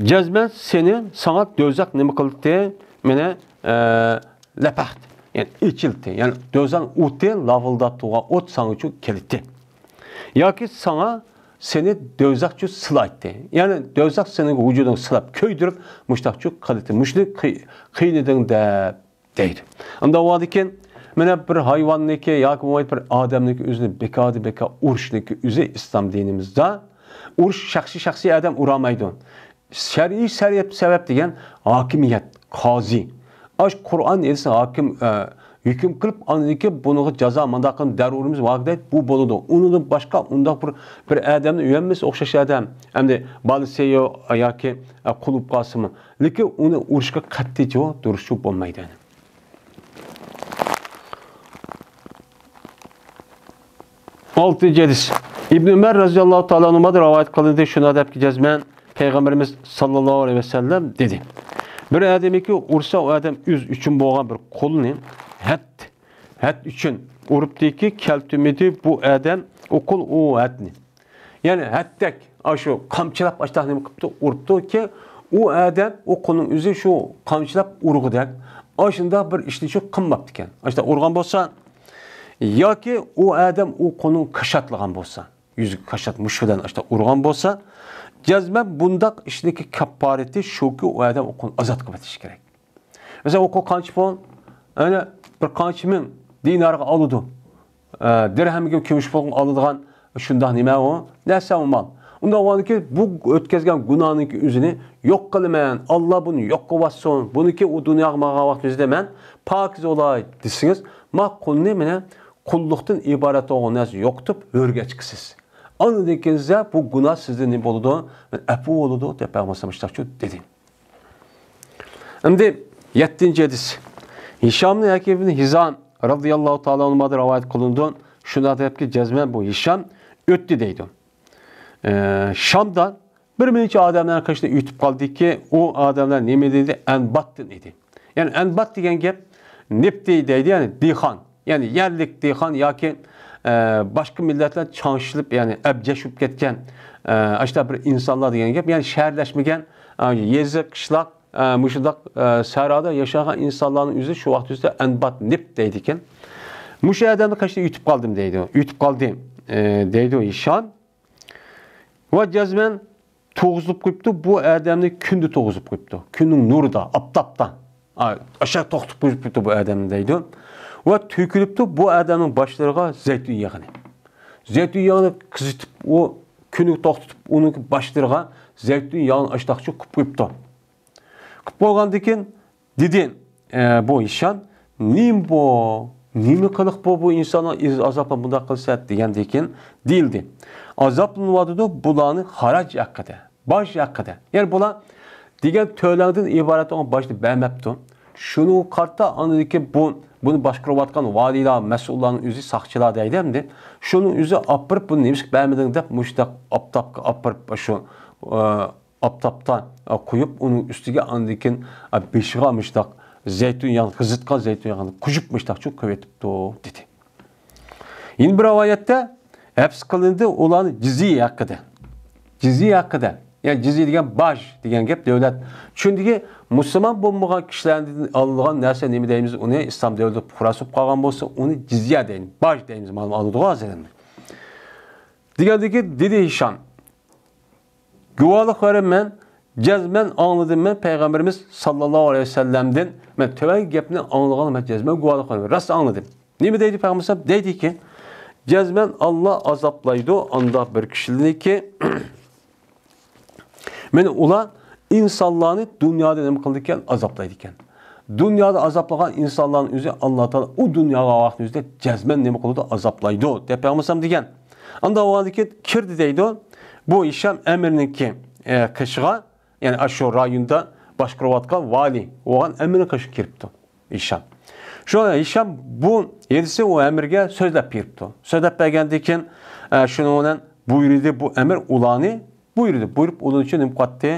جەزمەن سېنى، ساڭا دوزاخ نېمە قىلدى؟ مېنى، ئە، لەپەختى، يەنى ئېچىلدى. يەنى دوزاخ ئوتى، لاۋۇلداپ تۇرغان ئوت ساڭىچۇ كېلىتتى. ياكى ساڭا سېنى دوزاخچۇ سىلايتتى. يەنى دوزاخ سېنىڭ ۋۇجۇدۇڭنى سىلاپ، كۆيدۈرۈپ، مۇشتاقچۇ قىلىتتى. مۇشۇنى قىي-، قىينىدىڭ دەپ دەيدۇ. ئۇنداق بولغاندىكىن، مانا بىر ھايۋاننىكى ياكى بولمايدۇ بىر ئادەمنىكى ئۆزىنى بىكاردىن بىكار ئۇرۇشنىكى ئۆزى ئىسلام دىنىمىزدا ئۇرۇش شەخسىي، شەخسىي ئادەم ئۇرالمايدۇ. شەرئىي شەرىئەت سەۋەب دېگەن ھاكىمىيەت، قازى. ئاش قۇرئان ھەدىس ھاكىم، ئە، ھۆكۈم قىلىپ، ئاندىن كېيىن بۇنىڭغا جازا مۇنداق قىلىپ دەر ئۇرىمىز، ۋاگدەيت، بۇ بولىدۇ. ئۇنىڭدىن باشقا ئۇنداق بىر، بىر ئادەمنى ئۆيەنمىسە ئوخشاش ئادەم. ئەمدى بالىسى يو-، ياكى، ئە، قۇل بولۇپ قالسىمۇ. لېكىن ئۇنى ئۇرۇشقا قەتئىي جاۋاب تۇرۇشۇ بولمايدۇ. ئالتىنچى ھەدىس. ئىبن ئۆمەر رەزىياللاھۇ تائالا ئەنھۇدىن رىۋايەت قىلىندى، شۇنداق دەپكى جەزمەن پەيغەمبىرىمىز ساللاللاھۇ ئەلەيھى ۋەسەللەم دېدى، بىر ئادەمكى ئۇرسا، ئۇ ئادەم ئۆزى ئۈچۈن بولغان بىر قۇلنى ھەد، ھەد ئۈچۈن ئۇرۇپتىكى، كەلتۈرمىدى بۇ ئادەم، ئۇ قۇل ئۇ ھەدنى. يەنى ھەددەك، ئاشۇ قامچىلاپ، ئاشتاق نېمە قىپتۇ، ئۇرۇپتۇكى، ئۇ ئادەم، ئۇ قۇلنىڭ ئۆزى شۇ قامچىلاپ ئۇرغۇدەك، ئاشۇنداق بىر ئىشنى شۇ قىلماپتىكەن. ئاشتاق ئۇرغان بولسا، ياكى ئۇ ئادەم ئۇ قۇلنىڭ كاشاتلىغان بولسا، يۈزىگە كاشات مۇشۇ بىلەن ئاشتاق ئۇرغان بولسا، جەزمەن بۇنداق ئىشنىڭكى كاپپارىتى شۇكى، ئۇ ئادەم ئۇ قۇلنى ئازاد قىلىۋېتىشى كېرەك. مەسىلەن، ئۇ قۇل قانچە پۇل؟ ئەنە بىر قانچە مىڭ دىنارغا ئالىدۇ. ئە، دىرھەمگە كۈمۈش پۇلغا ئالىدىغان شۇنداق نېمە ئۇ؟ نەرسە ئۇ مال. ئۇنداق بولغاندىكىن بۇ ئۆتكەزگەن گۇناھنىڭكى ئۆزىنى يوق قىلىمەن، ئاللا بۇنى يوق قىلىۋاتسۇن، بۇنىڭكى ئۇ دۇنياغا ماڭغان ۋاقتىمىزدا مەن پاكىز بولاي دېسىڭىز، ما قۇلنى مانا قۇللۇقتىن ئىبارەت بولغان نەرسە يوقىتىپ ھۆرگە چىقىسىز. ئاندىن كېيىن بۇ گۇناھ سىزدىن نېمە بولىدۇ؟ ئەپۇ بولىدۇ دەپ پەيغەمبەر ئەلەيھىسسالام دېدى. ئەمدى يەتتىنچى ھەدىس. ھىشامنى ياكى ئىبن ھىزام رەزىياللاھۇ تائالا ئەنھۇدىن رىۋايەت قىلىنىدۇ. شۇنداق دەپكى، جەزمەن بۇ ھىشام ئۆتتى دەيدۇ. ئە، شامدا بىر نەچچە ئادەملەرنىڭ قېشىدا ئۆتۈپ قالدىكى، ئۇ ئادەملەر نېمە دېدى؟ ئەنباتتىن ئىدى. يەنى ئەنبات دېگەن گەپ نېپتى دەيدۇ، يەنى دېھقان. يەنى يەرلىك دېھقان ياكى، ئە، باشقا مىللەتلەر چاڭشىلىپ، يەنى ئەبجەش بولۇپ كەتكەن، ئە، ئاشۇنداق بىر ئىنسانلار دېگەن گەپ. يەنى شەھەرلەشمىگەن، ئە، يېزا، قىشلاق، ئە، مۇشۇنداق، ئە، سەھرادا ياشىغان ئىنسانلارنىڭ ئۆزى شۇ ۋاقىت ئۆزىدە ئەنبات نېپت دەيدىكەن. مۇشۇ ئادەمنىڭ قېشىدا ئۆتۈپ قالدىم دەيدۇ. ئۆتۈپ قالدى، ئە، دەيدۇ ھىشام. ۋە جەزمەن تۇرغۇزۇپ قويۇپتۇ، بۇ ئادەمنى كۈندە تۇرغۇزۇپ قويۇپتۇ. كۈننىڭ نۇرىدا، ئاپتاپتا. ئا-، ئاشۇ توختىتىپ قويۇپتۇ بۇ ئادەمنى دەيدۇ. ۋە تۆكۈلۈپتۇ بۇ ئادەمنىڭ باشلىرىغا زەيتۇن يېغىنى. زەيتۇن يېغىنى قىزىتىپ، ئۇ كۈننى توختىتىپ، ئۇنىڭ باشلىرىغا زەيتۇن يېغىنى ئاشتاقچۇ قىلىپ قويۇپتۇ. قىلىپ بولغاندىن كېيىن دېدى، ئە، بۇ ھىشام، نېمە بۇ؟ نېمە قىلىق بۇ، بۇ ئىنساننىڭ ئىز-، ئازابلىنىپ بۇنداق قىلسا دېگەندىن كېيىن دېيىلدى. ئازابلىنىۋاتىدۇ بۇلارنى خاراج ھەققىدە، باج ھەققىدە. يەنى بۇلار دېگەن تۆلەڭدىن ئىبارەت بولغان باجنى بەرمەپتۇ. شۇنىڭغا قارىتا ئاندىن كېيىن بۇ، بۇنى باشقۇرۇۋاتقان ۋالىيلار، مەسئۇللارنىڭ ئۆزى ساقچىلار دەيدۇ ئەمدى. شۇنىڭ ئۆزى ئاپىرىپ بۇنى نېمىشقا بەرمىدىڭ دەپ مۇشۇنداق ئاپتاپقا ئاپىرىپ شۇ، ئاپتاپتا قويۇپ، ئۇنىڭ ئۈستىگە ئاندىن كېيىن بېشىغا مۇشۇنداق زەيتۇن ياغ، قىزىتقان زەيتۇن ياغىنى قۇيۇپ، مۇشۇنداقچە قويۇۋېتىپتۇ، دېدى. يەنە بىر رىۋايەتتە ھەپس قىلىندى ئۇلارنى جىزيە ھەققىدە. جىزيە ھەققىدە. يەنى جىزيە دېگەن باج دېگەن گەپ، دۆلەت. چۈنكى مۇسۇلمان بولمىغان كىشىلەردىن ئالىدىغان نەرسە نېمە دەيمىز، ئۇنى ئىسلام دۆلىتى پۇقراسى بولۇپ قالغان بولسا، ئۇنى جىزيە دەيمىز، باج دەيمىز، مانا ئالىدىغۇ ھازىر. دېگەندىكى دېدى ھىشام، گۇۋاھلىق بېرىمەن، جەزمەن ئاڭلىدىم مەن پەيغەمبىرىمىز ساللاللاھۇ ئەلەيھى ۋەسەللەمدىن. مەن تۆۋەنكى گەپنى ئاڭلىغان، مەن جەزمەن گۇۋاھلىق بېرىمەن، راست ئاڭلىدىم. نېمە دەيدۇ پەيغەمبەر؟ دەيدىكى، جەزمەن ئاللا ئازابلايدۇ ئانداق بىر كىشىلىكى، مانا ئۇلار ئىنسانلارنى دۇنيادا نېمە قىلىدىكەن؟ ئازابلايدىكەن. دۇنيادا ئازابلىغان ئىنسانلارنىڭ ئۆزى ئاللا تائالا ئۇ دۇنياغا ۋاقىتنىڭ ئۆزىدە جەزمەن نېمە قىلىدۇ؟ ئازابلايدۇ، دەپ پەيغەمبەر دېگەن. ئاندىن ئۇنىڭدىن كېيىن كىردى دەيدۇ. بۇ ھىشام ئەمىرنىڭكى، ئە، قېشىغا، يەنى ئاشۇ رايوندا باشقۇرۇۋاتقان ۋالىي بولغان ئەمىرنىڭ قېشىغا كىرىپتۇ ھىشام. شۇ ھىشام بۇ يېزىسى ئۇ ئەمىرگە سۆزلەپ بېرىپتۇ. سۆزلەپ بەرگەندىن كېيىن، ئە، شۇنىڭ بىلەن بۇيرۇدى بۇ ئەمىر ئۇلارنى بۇيرۇدى. بۇيرۇپ ئۇنىڭ ئۈچۈن نېمە قىلاتتى؟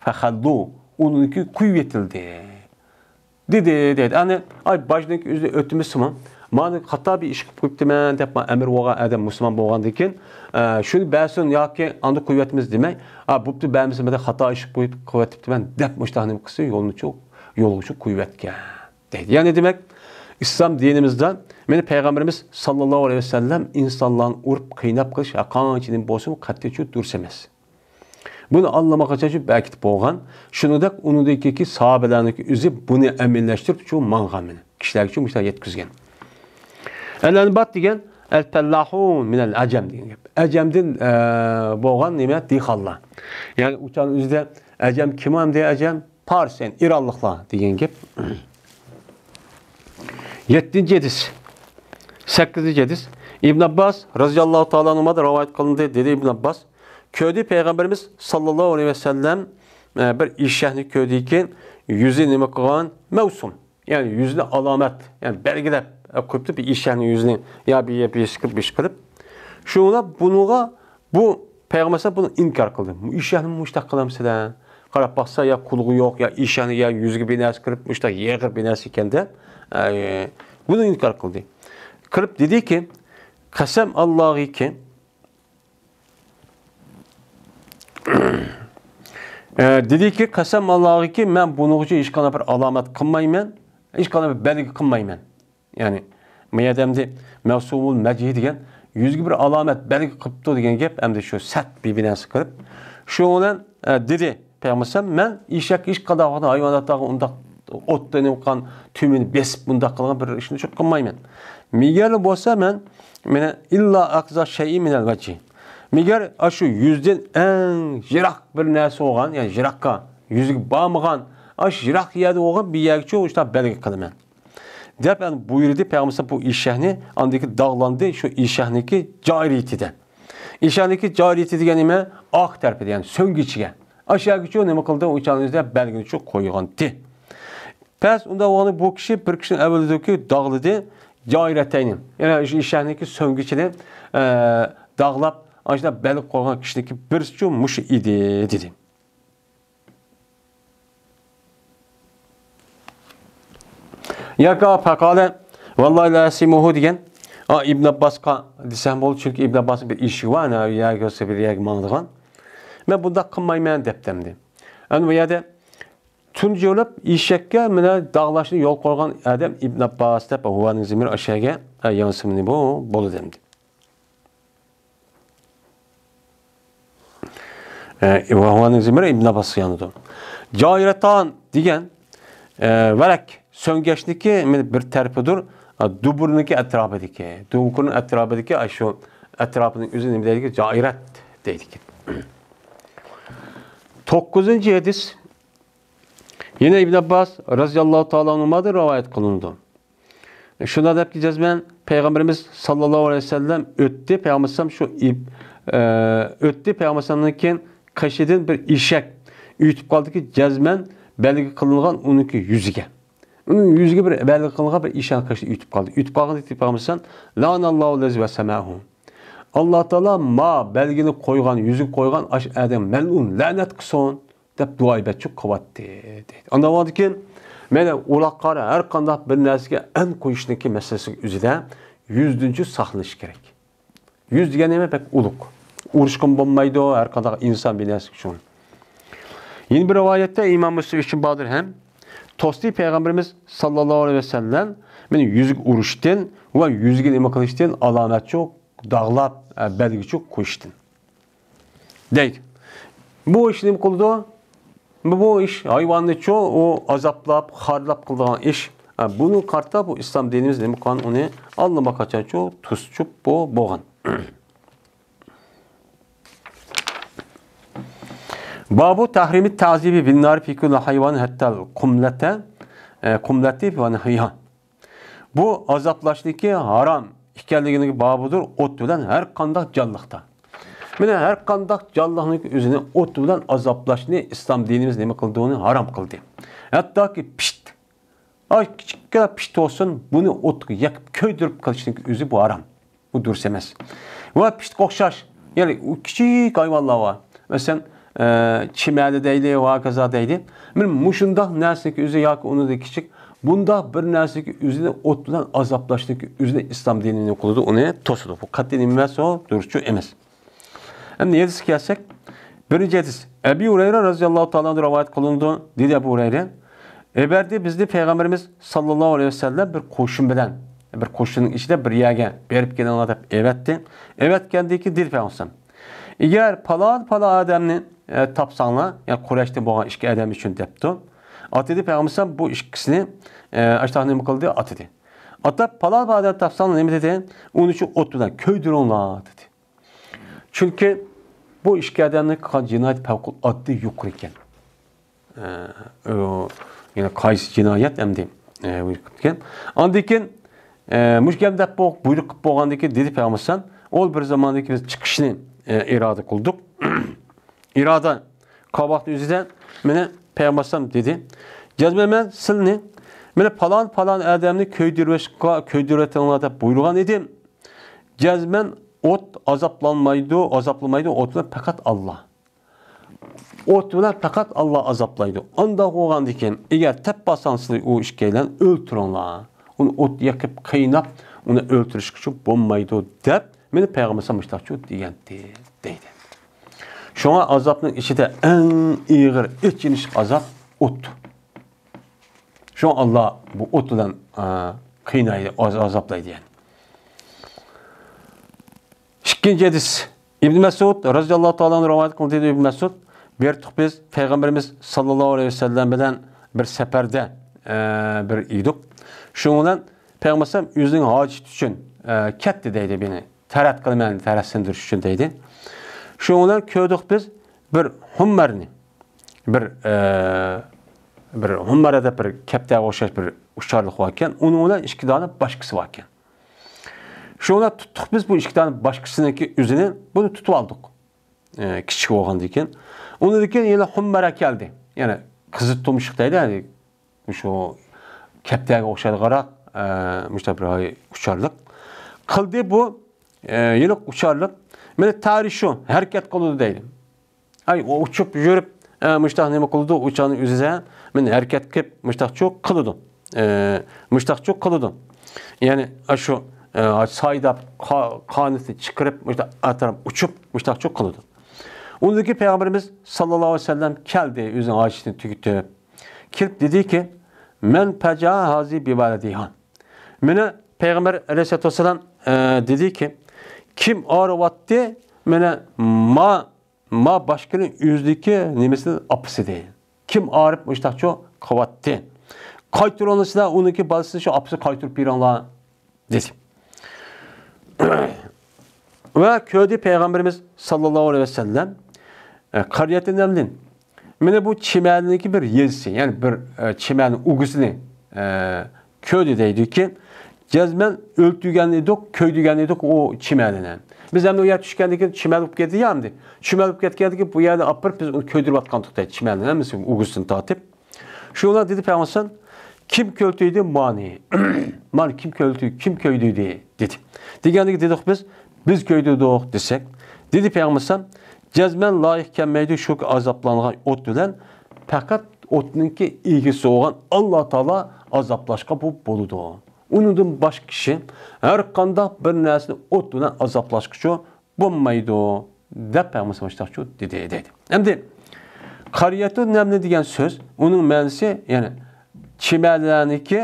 فەخەللۇ. ئۇنىڭكى قويۇۋېتىلدى. دېدى، دېدى. ئەنە، ئاي، باجنىڭكى ئۆزىنى ئۆتىمىسىمۇ، مانا خاتا بىر ئىش قىلىپ قويۇپتىمەن دەپ، ما ئەمىر بولغان ئادەم مۇسۇلمان بولغاندىن كېيىن، ئە، شۇنى بەرسۇن ياكى ئاندىن قويۇۋەتىمىز دېمەي، ئا، بوپتۇ، بەرمىسە، مەن خاتا ئىش قىلىپ قويۇۋېتىپتىمەن دەپ، مۇشۇنداق نېمە قىلسا، يولنى چۇ-، يولغا چۈ قويۇۋەتكەن. دەيدۇ. يەنى دېمەك، ئىسلام دىنىمىزدا مېنى پەيغەمبىرىمىز ساللاللاھۇ ئەلەيھى ۋەسەللەم ئىنسانلارنى ئۇرۇپ، قىيناپ قىلىش ھەرقانچە نېمە بولسىمۇ قەتئىي شۇ دۇرۇس ئەمەس. بۇنى ئاللىماقاچان شۇ بەكىتىپ بولغان. شۇنىڭدەك ئۇنىڭدىكى ساھابىلەرنىڭكى ئۆزى بۇنى ئەمەلىيلەشتۈرۈپ شۇ ماڭغان مېنى. كىشىلەرگە شۇ مۇشۇنداق يەتكۈزگەن. ئەل-ئەنبات دېگەن ئەل-پەللاھۇن مىنەل ئەجەم دېگەن گەپ. ئەجەمدىن، ئە، بولغان نېمە؟ دېھقانلار. يەنى ئۇچان ئۆزىدە ئەجەم كىم ئەمدى ئەجەم؟ پارس، يەنى ئىرانلىقلار دېگەن گەپ. يەتتىنچى ھەدىس. سەككىزىنچى ھەدىس. ئىبن ئابباس رازىياللاھۇ تائالا ئەنھۇمادىن رىۋايەت قىلىندى. دېدى ئىبن ئابباس، كۆردى پەيغەمبىرىمىز ساللاللاھۇ ئەلەيھى ۋەسەللەم، ئە، بىر ئېشەكنى كۆردىكى، يۈزى نېمە قىلغان؟ مەۋسۇم. يەنى يۈزىنى ئالامەت، يەنى بەلگىلەپ، ئە، قويۇپتۇ بىر ئېشەكنىڭ يۈزىنى يا بىر، بىر ئىش قىلىپ، بىر ئىش قىلىپ. شۇڭا بۇنىڭغا بۇ پەيغەمبەر بۇنى ئىنكار قىلدى. ئېشەكنى مۇشتاق قىلامسىلەر؟ قاراپ باقسا يا قۇلىقى يوق، يا ئېشەكنى، يا يۈزىگە بىر نەرسە كىرىپ، مۇشتاق يېغىر بىر نەرسە ئىكەن دەپ، ئە، بۇنى ئىنكار قىلدى. قىلىپ دېدىكى، قەسەم ئاللاغىكى، ئە، دېدىكى، قەسەم ئاللاغىكى، مەن بۇنىڭغىچە ھېچقانداق بىر ئالامەت قىلمايمەن، ھېچقانداق بىر بەلگە قىلمايمەن. يەنى، ما يەردە ئەمدى مەۋسۇمۇل مەجھى دېگەن، يۈزىگە بىر ئالامەت بەلگە قىپتۇ دېگەن گەپ، ئەمدى شۇ سەت بىر، بىر نەرسە قىلىپ. شۇنىڭ بىلەن، ئە، دېدى پەيغەمبەر، مەن ئېشەك ھېچقانداق ۋاقىتتا ھايۋاناتلارغا ئۇنداق ئوتتا نېمە قىلغان، تۈمىنى بېسىپ، بۇنداق قىلغان بىر ئىشنى شۇ قىلمايمەن. مېگەر بولسا مەن، مېنى ئىللا ئەقزا شەيئى مىنەل ۋەجھى. مېگەر ئاشۇ يۈزدىن ئەڭ يىراق بىر نەرسە بولغان، يەنى يىراققا، يۈزىگە بارمىغان، ئاشۇ يىراق يەردە بولغان بىر يەرگىچۇ شۇنداق بەلگە قىلىمەن. دەپ، ئەنە بۇيرۇدى پەيغەمبەر بۇ ئېشەكنى، ئاندىن كېيىن داغلاندى شۇ ئېشەكنىڭكى جارىيىتىدە. ئېشەكنىڭكى جارىيىتى دېگەن نېمە؟ ئارقا تەرىپىدە، يەنى سۆڭگىچىگە. ئاشۇ يەرگىچۇ نېمە قىلدى؟ ئۇ چاغنىڭ ئۆزىدە بەلگىنى شۇ قويغانتى. پەس ئۇنداق بولغاندا بۇ كىشى بىر كىشىنىڭ ئەۋلىدىكى داغلىدى، جارىيەتەينى. يەنى شۇ ئېشەكنىڭكى سۆڭگىچىنى، ئە، داغلاپ، ئاشۇنداق بەلگە قويغان كىشىنىڭكى بىرسىچۇ مۇشۇ ئىدى، دېدى. ياكى پەقالە ۋاللاھى لا ئەسىمۇھۇ دېگەن، ئا، ئىبن ئابباسقا دېسەم بولدى، چۈنكى ئىبن ئابباسنىڭ بىر ئېشىكى بار، ئەنە، يەرگە بىر يەرگە ماڭىدىغان. مەن بۇنداق قىلمايمەن دەپتىمدى. ئەنە بۇ يەردە تۇنجى بولۇپ ئېشەككە مانا داغلاشنى يول قويغان ئادەم ئىبن ئابباس دەپ ھۇۋانىڭ زىمىر ئاشەگە، ئە، يانسىمىنى بۇ بولىدۇ ئەمدى. ئە، ۋاھۋانىڭ زىمرى ئىبن ئابباسقا يانىدۇ. جائىرەتان دېگەن، ئە، ۋەرەك، سۆڭگەچنىكى مانا بىر تەرىپىدۇر، ئە، دۇبۇرنىكى ئەتراپىدىكى، دۇبۇرنىڭ ئەتراپىدىكى، ئاشۇ ئەتراپىنىڭ ئۆزى نېمە دەيدىكى؟ جائىرەت دەيدىكەن. توققۇزىنچى ھەدىس. يەنە ئىبن ئابباس رازىياللاھۇ تائالا ئەنھۇمادىن رىۋايەت قىلىنىدۇ. شۇنداق دەپكى جەزمەن، پەيغەمبىرىمىز ساللاللاھۇ ئەلەيھى ۋەسەللەم ئۆتتى، پەيغەمبەر ئەلەيھىسسالام شۇ ئىپ-، ئە، ئۆتتى، پەيغەمبەر ئەلەيھىسسالامدىن كېيىن قېشىدىن بىر ئېشەك ئۆتۈپ قالدىكى، جەزمەن بەلگە قىلىنغان ئۇنىڭكى يۈزىگە. ئۇنىڭ يۈزىگە بىر بەلگە قىلىنغان بىر ئىشارە قېشىدىن ئۆتۈپ قالدى. ئۆتۈپ قالغاندا پەيغەمبەر ئەلەيھىسسالام، «لەئەنەللاھۇ لەزى ۋەسەمەھۇ.» ئاللا تائالا ما بەلگىنى قويغان، يۈزىگە قويغان ئاشۇ ئادەم مەلئۇن، لەنەت قىلسۇن دەپ دۇئا ئىبادەتچۇ قىلىۋاتتى، دەيدۇ. ئاندىن بولغاندىن كېيىن، مانا ئۇلاققا ھەر قانداق بىر نەرسىگە ئەن قويۇشنىڭكى مەسىلىسى ئۆزىدە يۈزدىنچۇ ساقلىنىش كېرەك. يۈز دېگەن نېمە؟ بەك ئۇلۇغ. ئۇرۇشقىمۇ بولمايدۇ، ھەر قانداق ئىنسان بىر نەرسە ئۈچۈن. يەنە بىر رىۋايەتتە ئىمام مۇسلىم ئۈچۈن باردۇر ھەم، توستى پەيغەمبىرىمىز ساللاللاھۇ ئەلەيھى ۋەسەللەم، مېنى يۈزگە ئۇرۇشتىن ۋە يۈزگە نېمە قىلىشتىن ئالامەتچۇ داغلاپ، ئە، بەلگىچۇ قويۇشتىن. دەيدۇ. بۇ ئىش نېمە قىلىدۇ؟ بۇ، بۇ ئىش ھايۋاننىچۇ، ئۇ ئازابلاپ، خارلاپ قىلىدىغان ئىش. ئە، بۇنى قارىتا بۇ ئىسلام دىنىمىز نېمە قىلغان؟ ئۇنى ئاللىماقاچانچۇ توسۇپ بۇ بولغان. بابۇ تەھرىمى تەزىبى بىننارى فى كۈللى ھايۋان ھەتتەل قۇملەتە، ئە، قۇملەتى ۋە نەھۋىھا. بۇ ئازابلاشنىكى ھارام ئىكەنلىكىنىڭ بابىدۇر، ئوت بىلەن ھەر قانداق جانلىقتا. مانا ھەر قانداق جانلىقنىڭ ئۆزىنى ئوت بىلەن ئازابلاشنى ئىسلام دىنىمىز نېمە قىلدى؟ ئۇنى ھارام قىلدى. ھەتتاكى پىت. ئاي، كىچىككىنە پىت بولسۇن، بۇنى ئوتقا يېقىپ كۆيدۈرۈپ قىلىشنىڭ ئۆزى بۇ ھارام. بۇ دۇرۇس ئەمەس. ۋە پىتقا ئوخشاش، يەنى ئۇ كىچىك ھايۋانلار بار. مەسىلەن، ئە، چىمەنە دەيلى، ۋە ھاكازا دەيلى. مانا مۇشۇنداق نەرسىنىڭكى ئۆزى ياكى ئۇنىڭدىن كىچىك، بۇنداق بىر نەرسىنىڭكى ئۆزىنى ئوت بىلەن ئازابلاشنىڭكى ئۆزىنى ئىسلام دىنى نېمە قىلىدۇ؟ ئۇنى توسىدۇ. بۇ قەتئىي نېمە ئەمەس، ئۇ دۇرۇسچۇ ئەمەس. ئەمدى ھەدىسكە كەلسەك، بىرىنچى ھەدىس ئەبى ھۇرەيرە رەزىياللاھۇ تائالا ئەنھۇ رىۋايەت قىلىنىدۇ. دېدى ئەبۇ ھۇرەيرە، ئەۋەردى بىزنى پەيغەمبىرىمىز ساللاللاھۇ ئەلەيھى ۋەسەللەم بىر قوشۇن بىلەن، بىر قوشۇننىڭ ئىچىدە بىر يەرگە بېرىپ كېلىڭلار دەپ ئەۋەتتى. ئەۋەتكەندىن كېيىن دېدى پەيغەمبەر، ئەگەر پالان پالان ئادەمنى، ئە، تاپساڭلار، يەنى قۇرەيشتىن بولغان ئىككى ئادەم ئۈچۈن دەپتۇ. ئاتىدى پەيغەمبەر بۇ ئىككىسىنى، ئە، ئاشتاق نېمە قىلدى؟ ئاتىدى. ئاتاپ، پالان پالان ئادەم تاپساڭلار نېمە دېدى؟ ئۇنى شۇ ئوت بىلەن كۆيدۈرۈڭلار دېدى. چۈنكى بۇ ئىككى ئادەمنىڭ قىلغان جىنايىتى پەۋقۇلئاددىي يۇقىرى ئىكەن. ئە، ئۇ، يەنە قايسى جىنايەت ئەمدى، ئە، بۇ قىپتىكەن. ئاندىن كېيىن، ئە، مۇشۇ گەپنى دەپ بو-، بۇيرۇق قىلىپ بولغاندىن كېيىن دېدى پەيغەمبەر ئەلەيھىسسالام، ئۇ بىر زاماندىن كېيىن بىز چىقىشنى، ئە، ئىرادە قىلدۇق. ئىرادە قىلغان ۋاقىتنىڭ ئۆزىدە مانا پەيغەمبەر ئەلەيھىسسالام دېدى، جەزمەن مەن سىلىنى مانا پالان، پالان ئادەمنى كۆيدۈرۈۋېتىشقا، كۆيدۈرۈۋېتىڭلار دەپ بۇيرۇغان ئىدىم. جەزمەن ئوت ئازابلانمايدۇ، ئازابلىمايدۇ، ئوت بىلەن پەقەت ئاللا. ئوت بىلەن پەقەت ئاللا ئازابلايدۇ. ئانداق بولغاندىكىن، ئەگەر تەپ بارساڭ سىلى ئۇ ئىككىيلەن ئۆلتۈرۈڭلار. ئۇنى ئوت يېقىپ، قىيناپ، ئۇنى ئۆلتۈرۈشكىچۇ بولمايدۇ دەپ، مېنى پەيغەمبەر ئەلەيھىسسالام مۇشتاقچۇ دېگەنتى، دەيدۇ. شۇڭا ئازابنىڭ ئىچىدە ئەڭ ئېغىر، ئېچىنىشلىق ئازاب ئوت. شۇڭا ئاللا بۇ ئوت بىلەن، ئە، قىينايدۇ، ئاز-، ئازابلايدۇ يەنى. ئىككىنچى ھەدىس. ئىبن مەسئۇد رەزىياللاھۇ تائالا ئەنھۇ رىۋايەت قىلدى، دېدى ئىبن مەسئۇد، بىر تۇق بىز پەيغەمبىرىمىز ساللاللاھۇ ئەلەيھى ۋەسەللەم بىلەن بىر سەپەردە، ئە، بىر ئىدۇق. شۇنىڭ بىلەن پەيغەمبەر ئەلەيھىسسالام ئۆزىنىڭ ھاجىتى ئۈچۈن، ئە، كەتتى دەيدۇ، مېنى تەرەت قىلىمەن، تەرەت سىندۇرۇش ئۈچۈن دەيدۇ. شۇنىڭ بىلەن كۆردۇق بىز بىر ھۇممەرنى، بىر، ئە، بىر ھۇممەرە دەپ بىر كەپتەرگە ئوخشاش بىر ئۇچارلىق بار ئىكەن. ئۇنىڭ بىلەن ئىككى دانە باشقىسى بار ئىكەن. شۇنىڭ بىلەن تۇتتۇق بىز بۇ ئىككى دانە باشقىسىنىڭكى ئۆزىنى، بۇنى تۇتۇپ ئالدۇق. ئە، كىچىك بولغاندىن كېيىن. ئۇنىڭدىن كېيىن يەنە ھۇممەرە كەلدى. يەنە قىزىل تۇمشۇق دەيدۇ، يەنى شۇ كەپتەرگە ئوخشايدىغانراق، ئە، مۇشۇنداق بىر ئۇچارلىق. قىلدى بۇ، ئە، يەنە ئۇچارلىق. مانا تەرىشۇ، ھەرىكەت قىلىدۇ دەيدۇ. ئاي، ئۇ ئۇچۇپ يۈرۈپ، ئە، مۇشتاق نېمە قىلىدۇ؟ ئۇچارنىڭ ئۆزىدە مانا ھەرىكەت قىلىپ، مۇشتاقچۇ قىلىدۇ. ئە، مۇشتاقچۇ قىلىدۇ. يەنى، ئاشۇ، ئە، سايداپ، قا-، قانىتىنى چىقىرىپ، مۇشتاق ئەتراپ ئۇچۇپ، مۇشتاقچۇ قىلىدۇ. ئۇندىن كېيىن پەيغەمبىرىمىز ساللاللاھۇ ئەلەيھى ۋەسەللەم كەلدى، ئۆزىنىڭ ھاجىتىنى تۈگىتىپ. كېلىپ دېدىكى، مەن پەجا ھازى بىۋەلىدىھا. مانا پەيغەمبەر ئەلەيھىسسالاتۇ ۋەسسالام، ئە، دېدىكى، كىم ئاغرىۋاتتى، مانا ما، ما باشقىنىڭ ئۆزىدىكى نېمىسىنى ئاپىسى دەيدۇ. كىم ئاغرىپ مۇشتاقچۇ قىلىۋاتتى. قايتۇرۇڭلار سىلەر ئۇنىڭكى بالىسىنى شۇ ئاپىسىغا قايتۇرۇپ بېرىڭلار. دېدى. ۋە كۆردى پەيغەمبىرىمىز ساللاللاھۇ ئەلەيھى ۋەسەللەم، ئە، قەريەتى نەملىن. مانا بۇ چىمەننىڭكى بىر يېزىسى، يەنى بىر، ئە، چىمەننىڭ ئۈگىسىنى، ئە، كۆردى دەيدۇكى، جەزمەن ئۆلتۈرگەن ئىدۇق، كۆيدۈرگەن ئىدۇق ئۇ چىمەلنى. بىز ئەمدى ئۇ يەر چۈشكەندىن كېيىن چىمەل بولۇپ كەتتى يا ئەمدى. چىمەل بولۇپ كەتكەندىن كېيىن بۇ يەردە ئاپىرىپ بىز ئۇنى كۆيدۈرۈۋاتقانتۇق دەيدۇ، چىمەلنى ھەممىسى ئۇگىسىدىن تارتىپ. شۇڭا دېدى پەيغەمبەر، كىم كۆيدۈردى مانى؟ مانى كىم كۆيدۈردى، كىم كۆيدۈردى دېدى. دېگەندىكىن دېدۇق بىز، بىز كۆيدۈردۇق دېسەك. دېدى پەيغەمبەر، جەزمەن لايىق كەلمەيدۇ شۇ ئازابلانغان ئوت بىلەن، پەقەت ئوتنىڭكى ئىگىسى بولغان ئاللا تائالا ئازابلاشقا بۇ بولىدۇ. ئۇنىڭدىن باشقا كىشى ھەر قانداق بىر نەرسىنى ئوت بىلەن ئازابلاشقىچۇ بولمايدۇ، دەپ پەيغەمبەر مۇشۇنداقچۇ دېدى، دەيدۇ. ئەمدى قارىيەتۇ نەملى دېگەن سۆز، ئۇنىڭ مەنىسى، يەنى چىمەنلەرنىڭكى،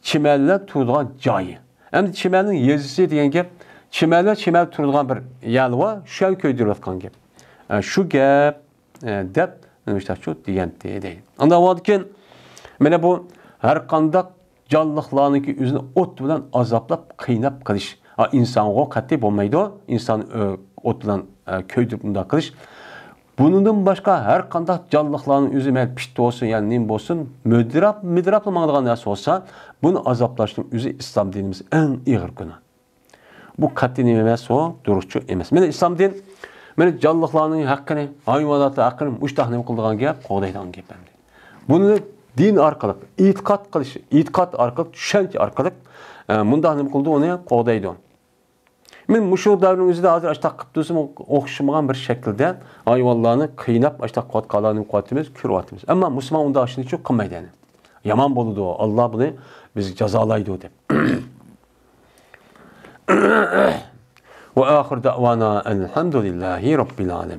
چىمەنلەر تۇرىدىغان جايى. ئەمدى چىمەننىڭ يېزىسى دېگەن گەپ، چىمەنلەر، چىمەن تۇرىدىغان بىر يەر بار، شۇ يەرنى كۆيدۈرۈۋاتقان گەپ. ئە، شۇ گەپ، ئە، دەپ مۇشۇنداقچۇ دېگەنتى، دەيدۇ. ئاندىن بولغاندىكىن، مانا بۇ ھەر قانداق جانلىقلارنىڭكى ئۆزىنى ئوت بىلەن ئازابلاپ، قىيناپ قىلىش. ھا، ئىنسانغۇ قەتئىي بولمايدۇ. ئىنسان، ئۆ، ئوت بىلەن، ئە، كۆيدۈرۈپ مۇنداق قىلىش. بۇنىڭدىن باشقا ھەر قانداق جانلىقلارنىڭ ئۆزى، مەيلى پىت بولسۇن، يا نېمە بولسۇن، مىدىراپ، مىدىراپلا ماڭىدىغان نەرسە بولسا، بۇنى ئازابلاشنىڭ ئۆزى ئىسلام دىنىمىز ئەڭ ئېغىر گۇناھ. بۇ قەتئىي نېمە ئەمەس، ئۇ دۇرۇسچۇ ئەمەس. مانا ئىسلام دىن، مانا جانلىقلارنىڭ ھەققىنى، ھايۋاناتلار ھەققىنى مۇشتاق نېمە قىلىدىغان گەپ، قوغدايدىغان گەپ ئەمدى. بۇنى دىن ئارقىلىق، ئېتىقاد قىلىش، ئېتىقاد ئارقىلىق، چۈشەنچە ئارقىلىق، ئە، مۇنداق نېمە قىلىدۇ، ئۇنى قوغدايدۇ. مەن مۇشۇ دەۋرنىڭ ئۆزىدە ھازىر ئاشتاق قىلىپ تۇرسىمۇ، ئوخشىمىغان بىر شەكىلدە ھايۋانلارنى قىيناپ، ئاشتاق قىلىۋاتقانلارنى قىلىۋاتىمىز، كۆرۈۋاتىمىز. ئەمما مۇسۇلمان ئۇنداق ئىشنىچۇ قىلمايدۇ يەنى. يامان بولىدۇ، ئاللا بۇنى بىزگە جازالايدۇ دەپ. وآخر دعوانا أن الحمد لله رب العالمين.